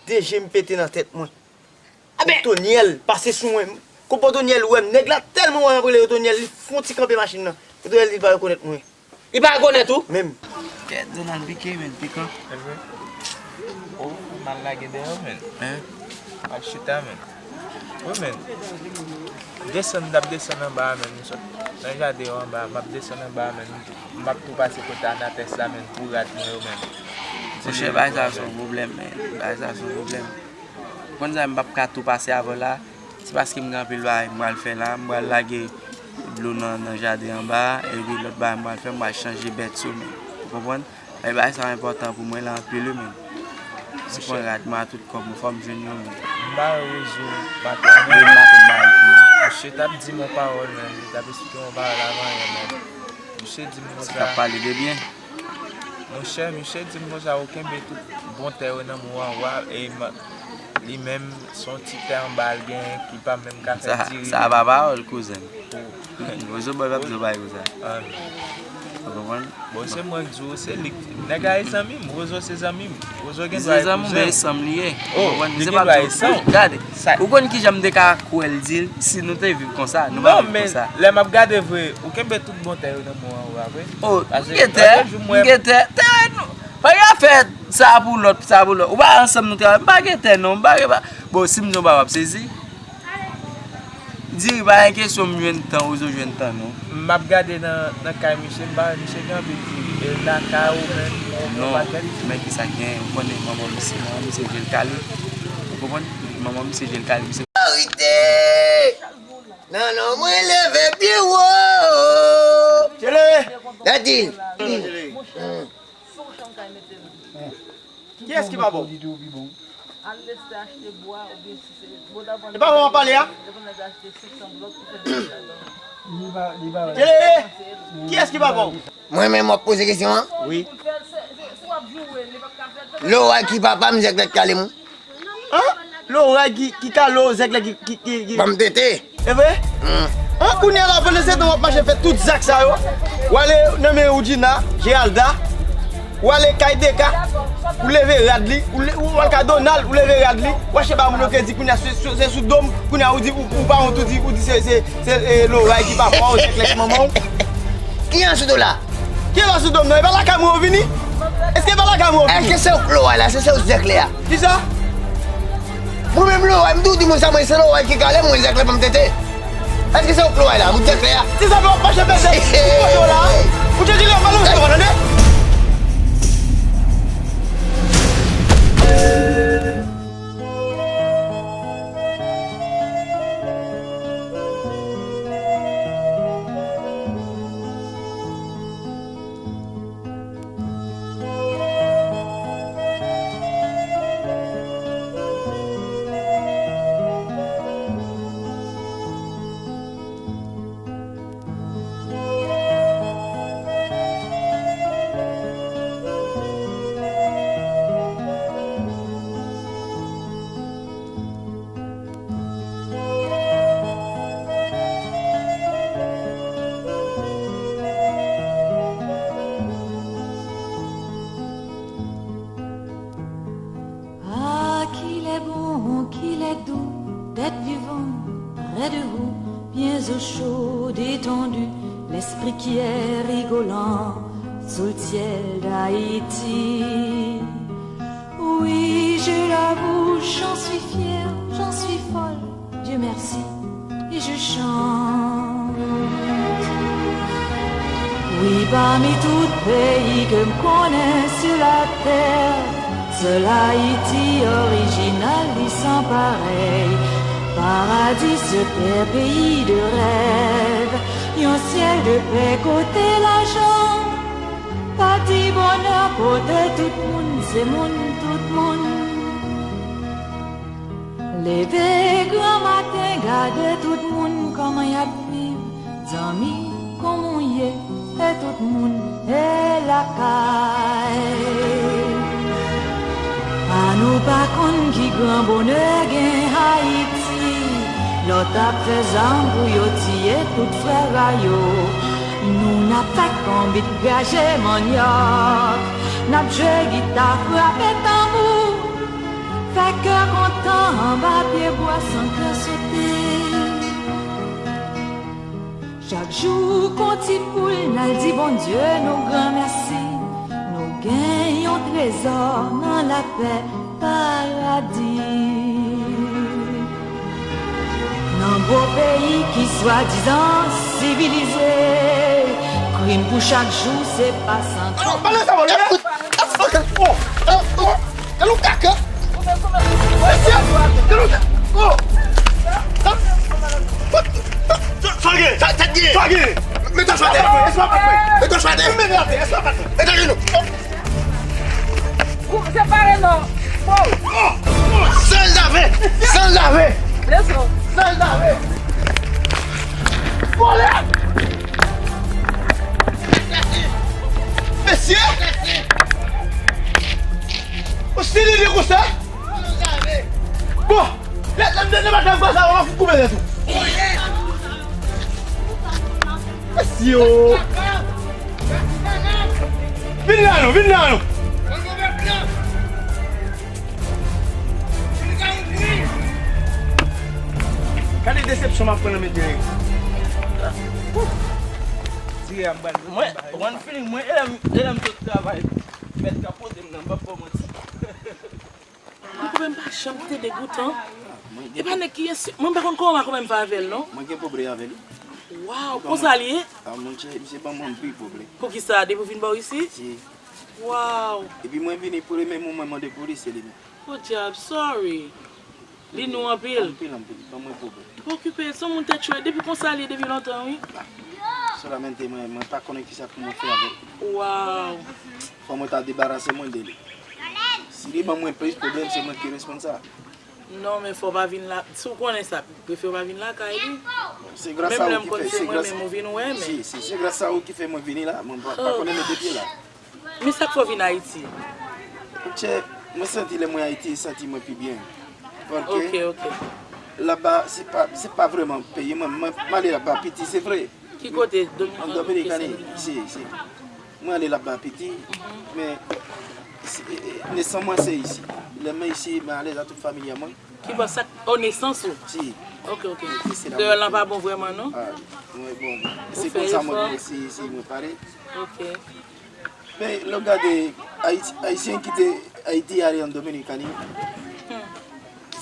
De je m pete nan tèt mwen. Otonyèl pase sou mwen. Konpè Otonyèl wè m. Nèg la tèlman wè m ap rele Otonyèl, li fè yon ti kanpe machin nan. Otonyèl di l pa rekonèt mwen. Li pa rekonèt ou? Menm. Kèt, Donald pike, men, pikan. Oh, m al lage deyò, men. Hein? M al chita, men. Wi, men. Desann, m t ap desann anba a, men. M sot nan jaden yo anba, m ap desann anba a, men. M ap tou pase kote Anatès la, men, pou rad mwen yo, men. Monchè, bagay sa se yon pwoblèm, men. Bagay sa se yon pwoblèm. Ou konn sa, m p ap ka tou pase avè w la. Se paske m gen anpil bagay m pral fè la. M pral lage dlo nan, nan jaden anba a. Epi lòt bagay m pral fè, m pral chanje bèt yo, men. Ou konprann? Men bagay sa yo enpòtan pou mwen la anpil, wi, men. Si pran rad mwen a tout kòb mwen, fò m jwenn yo, men. M ba yo rezo maten an, men. Demen maten m ba yo pou mwen. Misye t ap di m yon pawòl, men. Li t ap esplike m yon pawòl avan yè, men. Misye di m konsa. Misye t ap pale de byen. Monchè, misye di m konsa, ou kenbe tout bon tè yo nan men w an, wa, e m, li menm, se yon ti tè anba l genyen ki pa menm ka fè diri. Sa, sa pa pawòl, kouzen. Rezo bòy p ap di w bagay konsa. Ah, non. Ou konprann? Bon, se mwen k di w, se li. Nèg la e zanmi m, Wozo se zanmi m. Wozo gen dwa e kouzen w. Se zanmi w, men e san m li ye. Ou konprann? Se pa di w. Gade, ou konn kijan m te ka kwè l di l, si nou te viv konsa, nou pa viv konsa. Non, men lè m ap gade vre, ou kenbe tout bon tè yo nan men w an, ou pa vre? Oh, m gen tè, m gen tè, tè nou. Pa gen afè sa pou lòt, sa pou lòt. Ou pa ansanm nou travay, m pa gen tè non, m pa gen pa. Bon, si m di w pa w ap sezi. Diri pa gen kesyon m jwenn tan, Wozo jwenn tan non. M ap gade nan nan kay misye, m pa wè misye gen anpil diri. E lakay ou menm, ou gen yon pakèt. Non, men kisa k genyen, ou konnen manman misye, manman misye je l kale. Ou konprann? Manman misye je l kale, misye. Arete! Non, non, mwen leve pye wo! Tchele! Daddy! Kiyès ki pa bon? Al leste achte bwa oubyen si se bon davan. E pa bon w ap pale a? Devan nèg achte senk san blòk pou fè nèg ladan. Li pa li pa. Tchele! Kiyès ki pa bon? Mwen menm w ap poze kesyon an? Wi. Pou l fè se se si w ap joure li p ap ka fè l. Loray ki papa m zèklè k kale m wi. An? Loray ki ki kale w zèklè ki ki ki ki. Ban m tete. E vre? An kounye a la pandan se tan w ap mache fè tout zak sa yo, w ale nan men Woodjina, Geralda, ou ale kay Deka, ou leve rad li, ou le- ou al ka Donald, ou leve rad li, ou achte ba moun yo kredi kounye a se se- se sou do m, kounye a ou di ou ou pa wont ou di ou di se se se e, Loray ki papa w, se klè ki manman w. Ki an sou do la? Ki an sou do m nan? E pa lakay mwen ou vini? Èske e pa lakay mwen ou vini? Èske se ou k Loray la? Se se ou zèklè a? Kisa? Mwen menm Loray, m tou di moun sa mwen se Loray ki kale mwen zèklè pa m tete. Èske se ou k Loray la, ou zèklè a? Ti sa fè w ap mache pete. Ou kote w la? Ou tcheke lè w pale ou se w tande? Ah, qu'il est bon, qu'il est doux d'être vivant près de vous, bien au chaud, détendu, l'esprit qui est rigolant sous le ciel d'Haïti. Oui, je l'avoue, j'en suis fière, j'en suis folle, Dieu merci, et je chante. Wi, pami tout peyi ke m konnen sou latè, sèl Ayiti orijinal li san parèy. Paradi sou tè, peyi de rèv, yon syèl de pè kote lajan, pati bonè pote tout moun, se moun tout moun. Leve gran maten, gade tout moun kòman y ap viv. Zanmi, kòman w ye? E tout moun e lakay. A nou pa konn ki gran bonè gen Ayiti. Lè w t ap fè zam pou yo tiye tout frè a yo, nou n ap fè konbit graje manyòk, n ap jwe gita, frape tanbou. Fè kè kontan anba pye bwa san kè sote. Chak jou kon ti poul n al di Bondye nou granmèsi. Nou gen yon trezò nan lapè paradi. Nan gwo peyi ki swadizan sivilize, krim pou chak jou se pa san kont. Alò, pale sa, mwen, lè. Kout, kout, kout. Gade yon kaka! Mesye! Gade yon kaka! Oh! Sa, sa gen? Sa, sa gen? Sa gen? Mete w chwa atè! Mete w chwa atè! Mete w chwa atè! Mete w chwa atè! Mete w chwa atè! Separe non! Wow! Oh! San lave! San lave! Leson! San lave! Vòlè! Mesye! Ou stilili konsa? Bon, lè lè m te debat ak baz la, w ap fout koupe tèt ou. Mesye o! Vin la non, vin la non. Gade desepsyon m ap pran nan men Derek. Mwen, one feeling, mwen, e lè m, e lè m sot travay, mèt ka pote m nan, m p ap fè w manti. Mwen, kòman m pa janm te degoutan? E pa nèg ki ensi-, mwen, m pa konn kòman, kòman m fè avè l, non. Mwen gen pwoblèm avè li. Waw, konsa li ye? A, monchè, misye ban mwen anpil pwoblèm. Poukisa? Depi w vin bò isit? Si. Waw. Epi mwen vini pou li, men mwen mande pou li, se li menm. Podyab, sorry. Li nou anpil. Anpil, anpil. Ban mwen pwoblèm. Pa okipe l, se yon moun tèt cho. Depi konsa li ye depi lontan, wi. Solamente mwen, mwen pa konnen kisa pou mwen fè avè l. Waw. Fò mwen ta debarase mwen de li. Si li ban mwen plis pwoblèm, se mwen ki responsab. Non, men fò w pa vin la. Si w konnen sa, prefere w pa vin lakay li. Se gras a ou ki fè, se gras, si, si, se gras a ou ki fè mwen vini la. Mwen pa, pa konnen mete pye la. Men sa k fè w vin Ayiti? Monchè, mwen santi lè mwen Ayiti, santi mwen pi byen. Paske laba, se pa, se pa vrèman peyi mwen. Mwen, mwen ale laba piti, se vre. Ki kote? An Dominikani, si, si. Mwen ale laba piti, men si, e, e, nesans mwen se isi. Lè mwen isi, mwen alèz a tout fanmi a mwen. Ki bò sa? O, nesans ou? Si. Ok, ok. Kreyòl lan pa bon vrèman, non? A, mwen bon. Se konsa mwen vin isi, isi mwen pale. Ok. Men lè w gade Ayiti, Ayisyen kite Ayiti ale an Dominikani,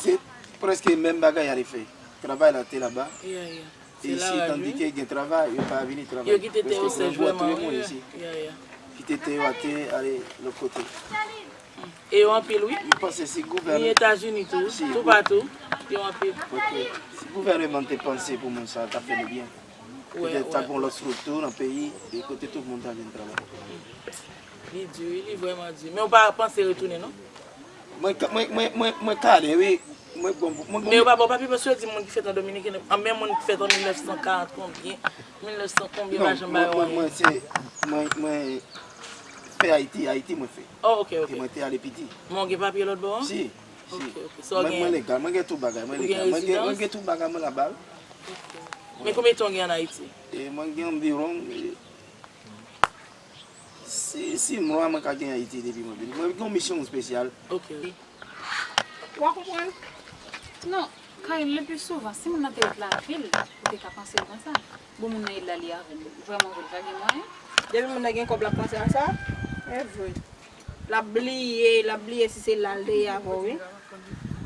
se prèske menm bagay y ale fè. Travay la te laba. Yeah, yeah. E isi, tandike gen travay, yo pa vini travay. Yo kite tè yo sèch vrèman, wi. Kite tè yo atè, ale lòt kote. E yo anpil, wi. M panse si gouvènman. Ni Etazini tou, toupatou, yo anpil. Ok. Si gouvènman te panse pou moun sa, ta fè nou byen. Petèt ta gon lòt strikti nan peyi, e kote tout moun ta vin travay. Li di, wi, li vrèman di. Men ou pa panse retounen, non? Mwen, mwen, mwen, mwen, mwen kale, wi. Mwen bon, mwen bon. Men yo pa ba w papye paske yo di moun ki fèt an Dominiken, an, men moun ki fèt an mil nèf san karant konbyen, mil nèf san konbyen, pa janm ba yo anyen. Non, mwen, mwen, mwen se, mwen, mwen fè Ayiti, Ayiti mwen fè. Oh, ok, ok. E mwen te ale piti. Men w gen papye lòt bò a? Si, si. Ok, ok. Sa w genyen? Mwen, mwen legal, mwen gen tout bagay, mwen legal. Mwen gen, mwen gen tout bagay mwen laba. Ok. Men konbyen tan w gen an Ayiti? E mwen gen anviwon, e, si, si mwa mwen ka gen Ayiti depi mwen vini. Mwen gen yon misyon espesyal. Ok. Ou a konprann? Non, Karine, le pli souvan, si moun nan te ret lavil, ou te ka panse l konsa. Bon, moun nan ret la, li avè l. Vrèman vre, l pa gen mwayen. Depi moun nan gen kòb, l ap panse a sa? E vre. L ap bliye, l ap bliye si se la l te ye avè w, wi.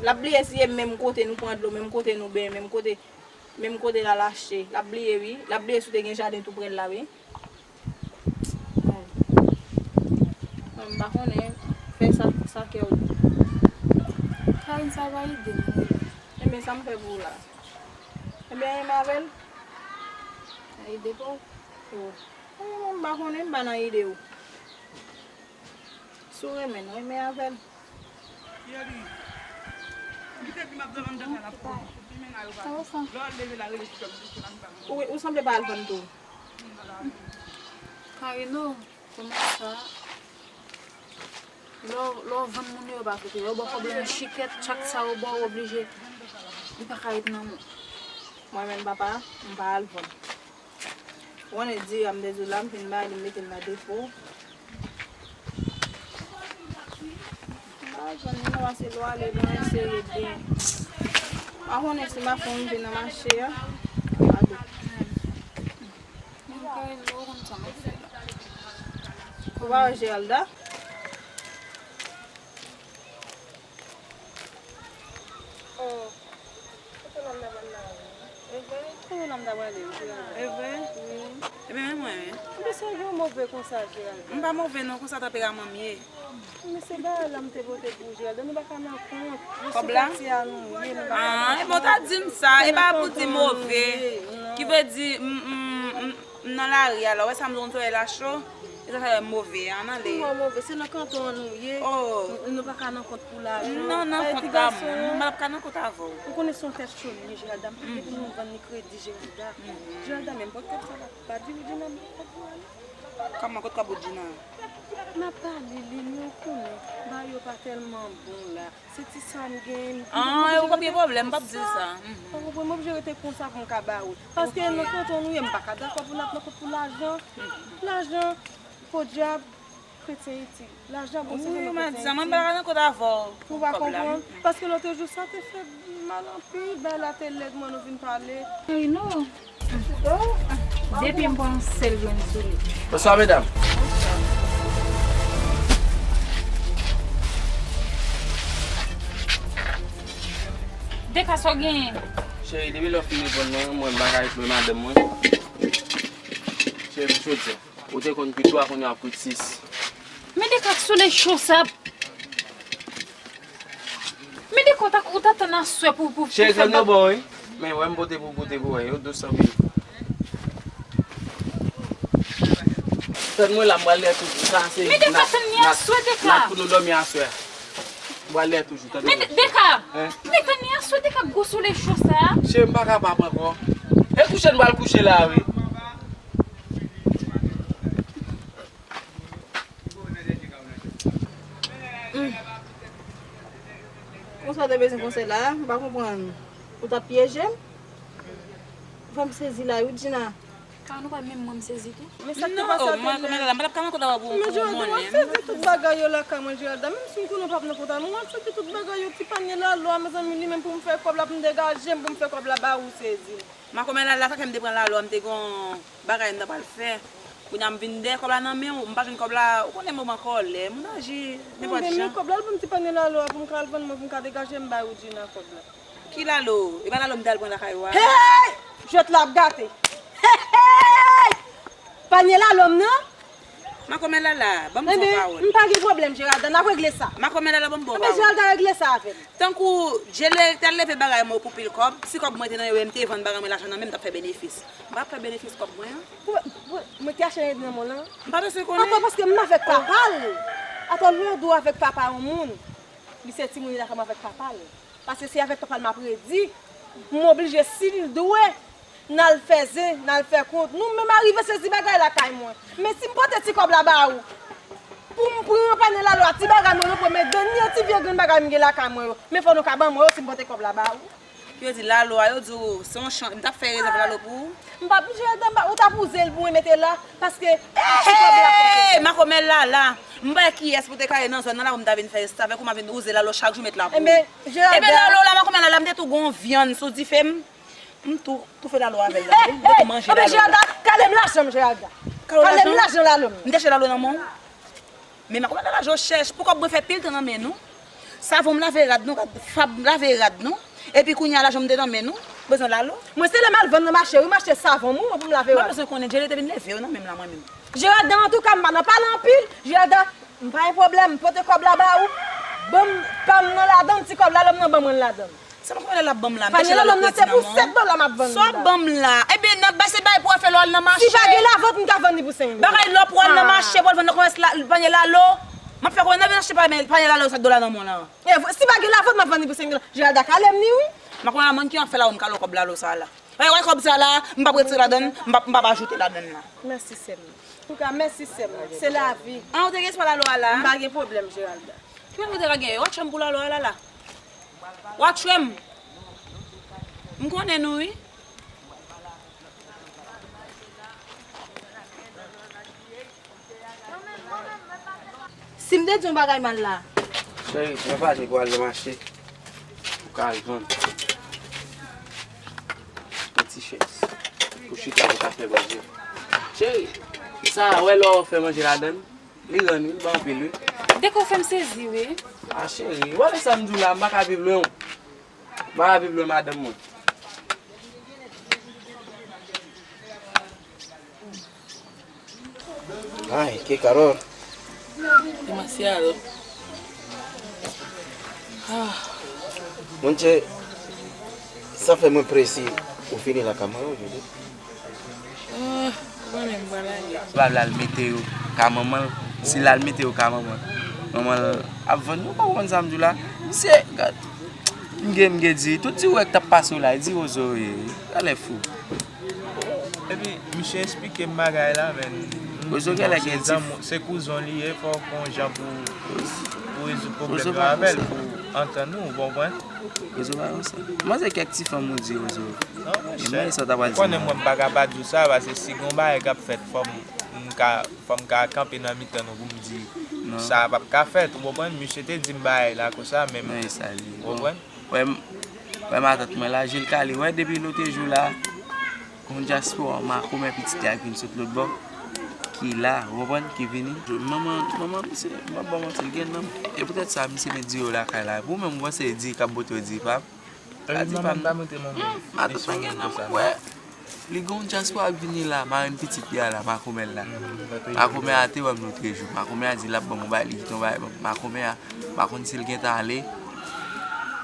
L ap bliye si e menm kote nou pran dlo, menm kote nou benyen, menm kote, menm kote l al achte. L ap bliye, wi. L ap bliye si w te gen jaden tou prè l la, wi. Mwen, m pa konnen, fè sa, sa kè w di. Karine, sa pa ede m, non. Ebyen, sa m fè pou ou la? Ebyen, renmen avè l? Sa ede pa w? Oh. Ebyen, mwen, m pa konnen, m pa nan ide w. Si w renmen l, renmen avè l. Yoli, m te di m ap dòmi anndan kay la pou ou. Demen la yo pa vin. Lè w al leve la, rele ti frè m, di se la m pa vin. Ou, ou sanble pa al vann tou. Karine, kòman sa? Lè w, lè w vann moun yo, yo pa koute. Yo ba w pwoblèm chikèt, chak sa yo ba w, w oblije, li pa ka ret nan men w. Mwen menm, papa, m pa al vann. Ou konnen diri a m te di w la, m fin bay li, m mete l nan depo. M pa jwenn li non, paske lè w ale, bon, eseye byen. M pa konnen si m ap fè yon rive nan mache a. Gade. Mwen, Karine, ou konn sa m ap fè la. Ou pa wè Geralda? Oh. Kote nonm nan pral la? E vre? Kote nonm nan prale, Geralda? E vre? Wi. Ebyen, men mwen, wi. Misye gen move konsa, Geralda. M pa move non, konsa tanperaman m ye. Men se bagay la m te pote pou Geralda, nou pa ka nan kont. Kòb la? Sou kati a nou ye, nou pa ka nan kont. Ah, ebyen, w ta di m sa, e pa pou di move. Ki vle di, m, m, m, M nan lari a la, w wè sa m di w, sòlèy la cho, e sa fè move a, m ale. Kòman move? Se nan kanton an nou ye. Oh. Nou pa ka nan kont pou lajan. Non, nan kont pa moun, m ap ka nan kont avè w. Ou konnen se yon tèt cho li ye, Geralda. M pa vle pou moun vann li kredi, Geralda. Geralda, menm pòt kòb sa la, pa di Woodjina m pòt kòb pou ale. Kòman kot kòb Woodjina? M ap pale li, men ou konnen, bagay yo pa tèlman bon la. Se ti sa m gen. Ah, ou pa gen pwoblèm, m p ap di l sa. Ou konprann, m oblije rete konsa pou m ka ba ou. Paske nan kanton nou ye, m pa ka dakò pou n ap nan kont pou lajan. Lajan, podyab. Kretyen itil. Lajan bon se Wi, fè mwen di sa, mwen pa nan kont avè w. Ou pa konprann? Paske lòt jou sa te fè mal anpil, bay la te lèd, mwen nou vin pale. Ay, non. Depi m pran yon sèl grenn sou li. Bonswa, medam. Deka, sa w genyen? Cheri, depi lè w fin reponn mwen, mwen m pa ka retwouve madanm mwen. Cheri, m soti. Ou te konn kwit twa, kounye a w ap kwit sis. Men Deka, sou le cho sa. Men Deka, ou ta, ou ta tann aswè pou, pou, pou Cheri, fè grann yo bab- bon, wi. Men wè m pote pou goute pou wè. Yo dous anpil. Tann mwen la, m pral lè tout. Sa se Men Deka, nat, tann li nat, aswè, Deka. Nat pou nou dòmi aswè. M pral lè toujou, tann Men mwen. Deka, Hein? Men tann li aswè, Deka, gwo sou le cho sa. Cheri, m pa kapab ankò. E kouche, m pral kouche la, wi. Konsa w te bezwen konsèy la, m pa konprann. Ou t ap pyeje m? Ou fè m sezi la, wi, Djina. Ka nou pa menm mwen m sezi tou? Men sa k te Non, pase a mwen, te kòmè la, m pa t ap ka nan kont avè w pou, Men pou Geralda, w ap monnen. Sezi tout bagay yo lakay mwen, Geralda. Menm si m konnen w p ap nan kont avè mwen, w ap sezi tout bagay yo, ti panye lalo a, mezanmi, li menm pou m fè kòb la, pou m degaje m, pou m fè kòb la ba ou sezi. Makomè Lala, sa fè m te pran lalo a, m te gen yon bagay m ta pral fè. Kounye a m vin dèyè kòb la nan men w, m pa jwenn kòb la, ou konnen m anba kòlè, moun aji nenpòt jan. Men kòb la, l pou m ti panye lalo a, pou m ka al vann mwen, pou m ka degaje m bay Woodjina kòb la. Ki lalo? E pa lalo m te al pran lakay ou a? Hey! Jwèt la ap gate. Hey, hey! Panye lalo m nan? Makomè Lala, ban m di w yon pawòl. M pa gen pwoblèm, Geralda, n ap regle sa. Makomè Lala, ban m ba w pawòl. Geralda, regle sa avè m. Tankou Djele te al leve bagay mwen pou pil kòb, si kòb mwen te nan yo e m te vann bagay mwen lajan nan men m, m t ap fè benefis. M p ap fè benefis kòb mwen an. Pou, pou, mwen te achte rèd nan mwen lan. M pa bezwen konnen. Ankò paske m avèk papa l. Atò lè w dwe avèk papa yon moun, li se timoun li lakay mwen avèk papa l. Paske se avèk papa l m ap redi. M oblije si l dwe n al fè zen, n al fè kont. Nou menm arive sezi bagay lakay mwen. Men si m pote ti kòb la ba ou, pou m pran panye lalo a, ti bagay mwen yo, men dènye ti vye grenn bagay m gen lakay mwen yo. Men fò nou ka ban mwen yo si m pote kòb la ba ou. Yo di lalo a, yo di w se yon chan, m t ap fè rezèv lalo pou ou. M p ap, Geralda, m pa, ou t ap wouze l pou mwen mete la, paske ti kòb la pote. Hey! Makomè Lala, m pa wè kiyès pou te kale nan zòn nan la pou m ta vin fè restavèk ou m a vin wouze lalo chak jou met la pou ou. Enben, Geralda. Enben lalo la, Makomè Lala, m te tou gon vyann sou dife m. M tou, toufe lalo avè l la, wi. M te tou manje lalo. Enben, Geralda, kale m lajan m, Geralda. Kale m lajan lalo m. M te chè lalo nan men w. Men Makomè Lala, je cherche. Pou kòb mwen fè pil tan nan men nou. Savon m lave rad nou, rad fab m lave rad nou. Epi kounye a lajan m te nan men nou. Bezwen lalo. Mwen se lè m al vann nan mache, wi, m achte savon m, wi, mwen pou m lave rad. Mwen bezwen konnen, Djele te vin leve yo nan men m la, mwen menm. Geralda, antouka, m pa nan pale anpil. Geralda, m pa gen pwoblèm, m pote kòb la ba ou. Ban m pa m nan ladan, ti kòb lalo m nan ban mwen l ladan. Sa pa konbyen lè l ap ban m la, m te chè lalo kredi nan men w. Panye lalo m nan se pou sèt dola m ap vann li la. Sa w ap ban m la? Ebyen, nan bay se bay pou w al fè lè w al nan mache. Si pa gen lavant, m ka vann li pou senk dola. Bagay lè w pral nan mache, pou w al vann nan komès la, panye lalo. M ap fè konnen nan vin achte panye, panye lalo sèt dola nan men w lan. E, si pa gen lavant, m ap vann li pou senk dola. Geralda kale m ni wi. M pa konn la moun ki an fè la, ou m kale w kòb lalo sa la. Wè, wè kòb sa la, m p ap retire ladann, m p ap, m p ap ajoute ladann la. Mèsi, sè m. Antouka, mèsi, sè m. Se lavi. An, ou te gen espas lalo a la? M pa gen pwoblèm, Geralda. Ki moun te ka gen? W a tchwè m pou lalo a la la. W a tchwè m. M konnen nou, wi. Si m te di yon bagay mal la. Cheri, mwen pale pou al nan mache. Ou ka al vann. Yon ti chèz. Pou chita, pou kafe, Bondye. Cheri, sa, wè lè w fè manje ladann, li rann, wi, li ba anpil, wi. Dèk ou fè m sezi, wi. A, cheri, wè sa m di w la, m pa ka viv lwen w. M pa ka viv lwen madanm mwen. Ay, qué calor. Demasiado. Ah. Monchè, sa fè mwen prese ou fini lakay mwen wi, Judith. Ah, ou konnen m pral ale. Li pa vle al mete yo ka manman l. Si l al mete yo ka manman l, manman l ap vann yo, ou pa konprann sa m di w la? Misye, gad. M gen, m gen di, tout dirèk t ap pase w la, di Rozo ye, gade lè fou. Epi, misye eksplike m bagay la, men. Rozo genlè gen dif- Se kouzen w li ye, fò w gon jan pou, pou rezoud pwoblèm yo avè l, pou antann nou, ou konprann? Rozo pa konsa. Mwen se kèk ti fanm ou di Rozo. Non, monchè. Ou konnen mwen m pa ka pa di w sa, paske si gon bagay k ap fèt, fò m, m ka, fò m ka kanpe nan mitan nou pou m di, Sa p ap ka fèt, ou konprann? Misye te di m bagay la konsa, men m, ou konprann? Wè, m- wè matant mwen la, je l kale. Wè, depi lote jou la, yon dyaspora makomè pitit li ak vin sot lòt bò, ki la, ou konprann, ki vini. Manman, manman misye, m ap ba w manti, l gen nanm. E poutèt sa, misye met diri lakay la. Pou mwen, m panse diri k ap bote diri pa m. Sa di pa m. Matant mwen gen nanm, wè. Li gen yon dyaspora k vini la, marenn pitit li a la, makomè l la. Makomè a te wè m lotrejou. Makomè a di l ap ban m yon bagay, li kite yon bagay ban m. Makomè a, m pa konn si l gentan ale,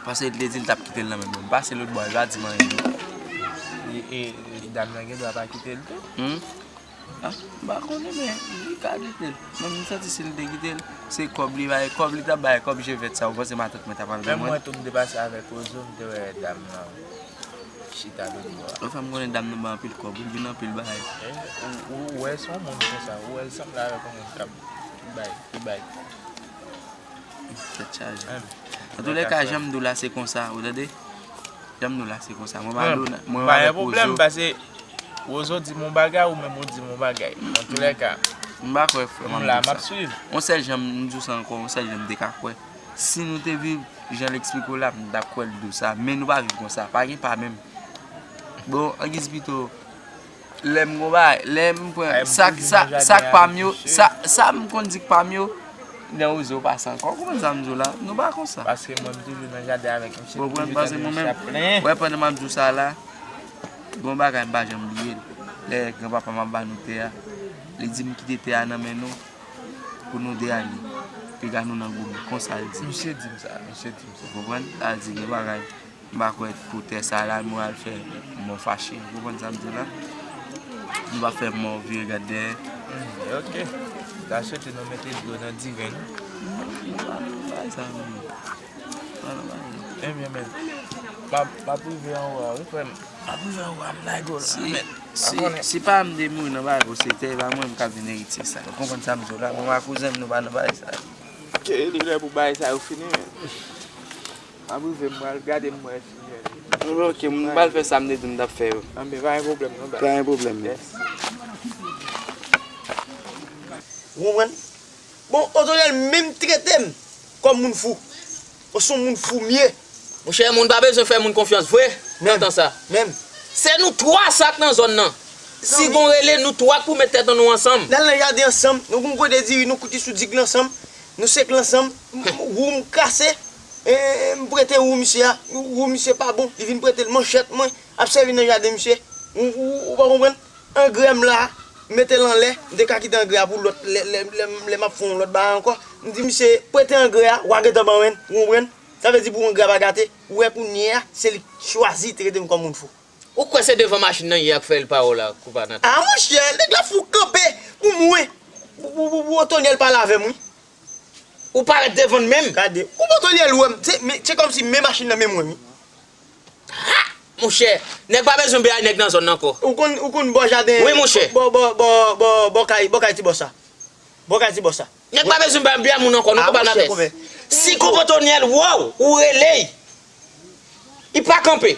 paske li te di l t ap kite l nan men mwen. M pase lòt bò, li pa di m anyen. E, e, e dam nan gen dwa pa kite l tou? Hmm? Ah, m pa konnen, men li ka kite l. Mwen, m santi si l te kite l, se kòb li bay, kòb li t ap bay, kòb je vèt sa, ou panse matant mwen t ap al ban mwen? Menm mwen tou, m te pase avèk Rozo, m te wè dam nan chita lòt bò a. Anfen, m konnen dam nan bay anpil kòb, li vin anpil bagay. Eh, ou, ou, ou wè se yon moun konsa, ou wè l sanble avèk yon moun k ap bay, ki bay. Tèt chaje. Antoulèka, jan m di w la, se konsa, ou tande? Jan m di w la, se konsa. Mwen pa di w nan, mwen pa gen pwoblèm, paske Wozo di m yon bagay, ou menm ou di m yon bagay. Antoulèka, m pa kwè frè m ap di w sa. Yon sèl jan m di w sa ankò, yon sèl jan m te ka kwè. Si nou te viv jan l eksplike w la, m t ap kwè l di w sa. Men nou pa viv konsa. Pa gen pa menm. Bon, angiz pito, lè m gon bagay, lè m pran sa, sa, sa k pa m yo, sa, sa m konn di k pa m yo, nan Wozo pase ankò. Ou konprann sa m di w la? Nou pa konsa. Paske mwen, m toujou nan jaden avèk misye. Ou konprann? Paske mwen menm, wè, pandan m ap di w sa la, gon bagay m pa janm bliye l. Lè granpapa m ap ba nou tè a, li di m kite tè a nan men nou pou nou de ale. Piga nou nan goumen. Konsa l di. Misye di m sa, misye di m sa. Ou konprann? Sa di gen bagay. M pa kwè pou tè sa la, nou al fè mò fache. Ou konprann sa m di w la? Nou pa fè mò vire gad dèyè. Hmm, ok. Ta swete nou mete dlo nan diven nou. Non, nou pa nan bagay sa, non. Pa nan bagay sa. Ebyen, men, m ap, m ap rive anwo a, wi, frè m. M ap rive anwo a, m lage w la, men. Si, si pa m te mouri nan bagay pou se tè, e pa mwen m ka vin eritye sa. Ou konprann sa m di w la? Mwen ak kouzen m, nou pa nan bagay sa. Ke li lè pou bagay sa yo fini, men. M ap rive, m pral gade, m wè si jèn. Anben, ok, m pral fè sa m te di m t ap fè yo. Anben, pa gen pwoblèm, non, baz. Pa gen pwoblèm, non. Yes. Ou konprann? Bon, Otonyèl menm trete m kòm moun fou. Ou se yon moun fou m ye. Monchè, moun pa bezwen fè moun konfyans vre nan tan sa. Menm. Se nou twa sa k nan zòn nan. Si gon rele, nou twa k pou met tèt an nou ansanm. N al nan jaden ansanm, nou gon kote diri, nou koute sou dig la ansanm. Nou sek l ansanm, m, m, wou m kase, e, m prete wou misye a, wou misye pa bon, li vin prete l manchèt mwen, ap sèvi nan jaden misye, ou, ou, ou pa konprann? Angrè m la, m mete l anlè, m te ka kite angrè a pou lòt, lè, lè, lè, lè m ap fè yon lòt bagay ankò, m di misye, prete angrè a, w a gentan ban mwen l, ou konprann? Sa vle di pou angrè a pa gate, ou wè kounye a, se li k chwazi trete m kòm moun fou. Ou kwè se devan machin nan ye ak fè l pa w la, koupa nan tèt? A monchè, nèg la fou kanpe pou mwen, pou, pou, pou, pou Otonyèl pale avè m, wi. Ou parèt devan l menm. Gade, ou Otonyèl wè m, se, men, se kòmsi men machin nan men mwen, wi. Ha! Monchè, nèg pa bezwen bay nèg nan zòn nan ankò. Ou konn, ou konn bò jaden, wi, monchè, bò, bò, bò, bò, bò kay, bò kay ti bòs sa. Bò kay ti bòs sa. Nèg pa bezwen bay, bay moun ankò, nou konpa nan tèt. Si koup Otonyèl wè w, ou rele l. Li pa kanpe.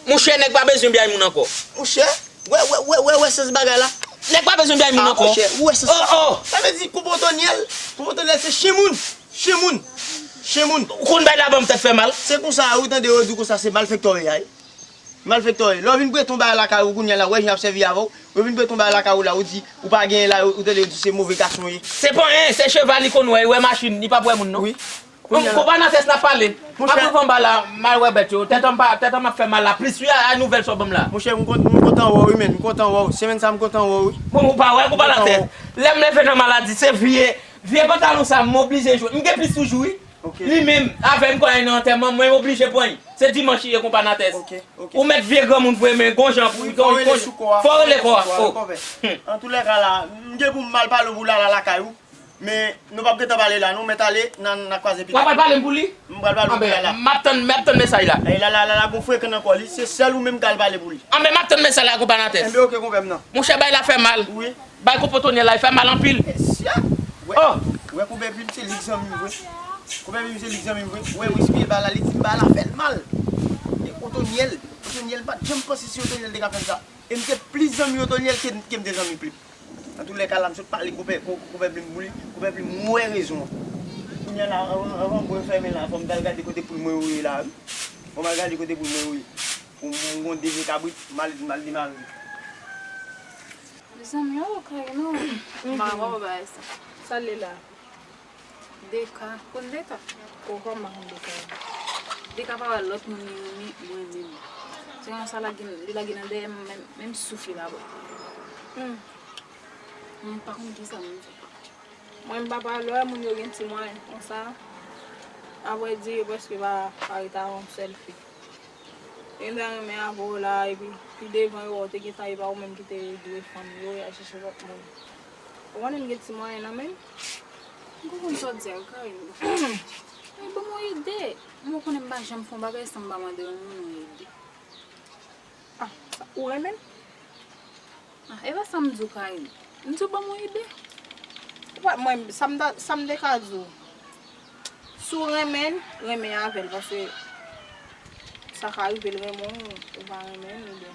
Monchè, nèg pa bezwen bay moun ankò. Monchè, wè, wè, wè, wè, wè sans bagay la. Nèg pa bezwen bay moun ankò. Ah, monchè, ou wè sans. Oh, oh. Sa vle di koup Otonyèl, koup Otonyèl se chen moun. Chen moun. Chen moun. Ou konn bay la ban m tèt fè mal. Se konsa, ou tande yo di konsa se malfektè w ye a, wi. Malfektè w ye. Lè w vin prete yon bagay lakay ou kounye a la, ou wè jan y ap sèvi avè w. Ou vin prete yon bagay lakay ou la, ou di, ou pa genyen la, ou tande yo di se move gason w ye. Se pa anyen, se cheval li konn wè, li wè machin, li p ap wè moun non. Wi. Kounye a la. Konpa nan tèt n ap pale. M ap rive anba la, m al wè bèt yo. Tèt an m pa, tèt an m ap fè mal la plis wi a, a nouvèl sa w ban m la. Monchè, m kont-, m kontan wè w wi, men. M kontan wè w. Semèn sa, m kontan wè w wi. Bon, ou pa wè, konpa nan tèt. Lè m leve nan maladi, se vye, vye pantalon sa, m oblije jwenn. M gen plis toujou wi. Ok. Li menm, avè m, kon al nan antèman, mwen oblije pran l. Se dimanch li ye, konpa nan tèt. Ok, ok. Ou mèt vye granmoun vre, men gon jan pou, wi, fò w rele sou kò a. Fò w rele kò a. Fò w rele kò a, oh. Antoulèka la, m gen pou m al pale w pou Lala lakay ou. Men, nou p ap gentan pale la, nou mèt ale, n a, n a kwaze pita. W ap al pale m pou li? M pral pale w pou Lala. Anben, m ap tann, m ap tann mesaj la. E Lala, Lala gon frekan nan kò li, se sèl ou menm k al pale pou li. Anben, m ap tann mesaj la, konpa nan tèt. Enben, ok, konpè m nan. Monchè, bagay la fè mal. Wi. Bay koup Otonyèl la, li fè mal anpil. Mesye! Wè, oh! Wè, konpè Pim se li k zanmi m vre. Konpè Pim se li k zanmi m vre. Wè, w eksplike bagay la, li di m bagay la fè l mal. E Otonyèl, Otonyèl, m pa t janm panse si Otonyèl te ka fè m sa. E m te plis zanmi Otonyèl ke, ke m te zanmi Plim. Antoulèka la, m sot pale konpè, ko-, konpè Plim pou li, konpè Plim, m wè rezon an. Kounye a la, anvan, anvan bwè fèmen la, fò m t al gade kote poul mwen yo ye la, wi. Fò m al gade kote poul mwen yo ye. Pou m gon de vye kabrit, m al, m al demare. Mezanmi, oh, kay non. M pa wè bagay sa. Sa l ye la? De ka. Konn de ka? Ou kòman konn de ka? De ka pa wè lòt moun li renmen, mwen menm. Se konsa la gen, li lage nan dèyè m, menm, menm souf li pa bon. Hmm. Mwen pa konn kisa mwen fè. Mwen, m pa pale, lè moun yo gen ti mwayen konsa, avrèdi, yo prèske pa, pa rete avè yon sèl fi. Yo gen dwa renmen avè w la, epi pi devan, yo wè w te gentan, e pa ou menm ki te dwe fanm yo, y al chèche lòt moun. Ou konnen m gen ti mwayen nan men m? M pa konn sa w di a, Karim. Men ban m yon ide. Mwen konnen m pa janm fè yon bagay san m pa mande yon moun yon ide. Ah, sa, ou renmen l? Ah, e pa sa m di w, Karim. M di w ban m yon ide. Ou pa, mwen, sa m ta, sa m te ka di w. Si w renmen l, renmen avè l, paske sa ka rive l renmen w, ou pa renmen l, oubyen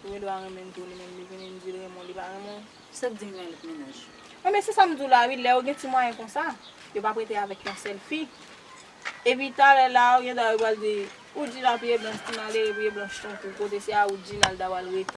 ou gen dwa renmen l tou, li menm li vini, li di l renmen w, li pa renmen w. Sa k di m gen lòt mennaj? Wi, men se sa m di w la, wi, lè yo gen ti mwayen konsa, yo p ap rete avèk yon sèl fi. Epi talè la, ou gen dwa yo pral di, Woodjina pye blanch, ti malere pye blanch tankou, kote se a Woodjina l ta pral rete.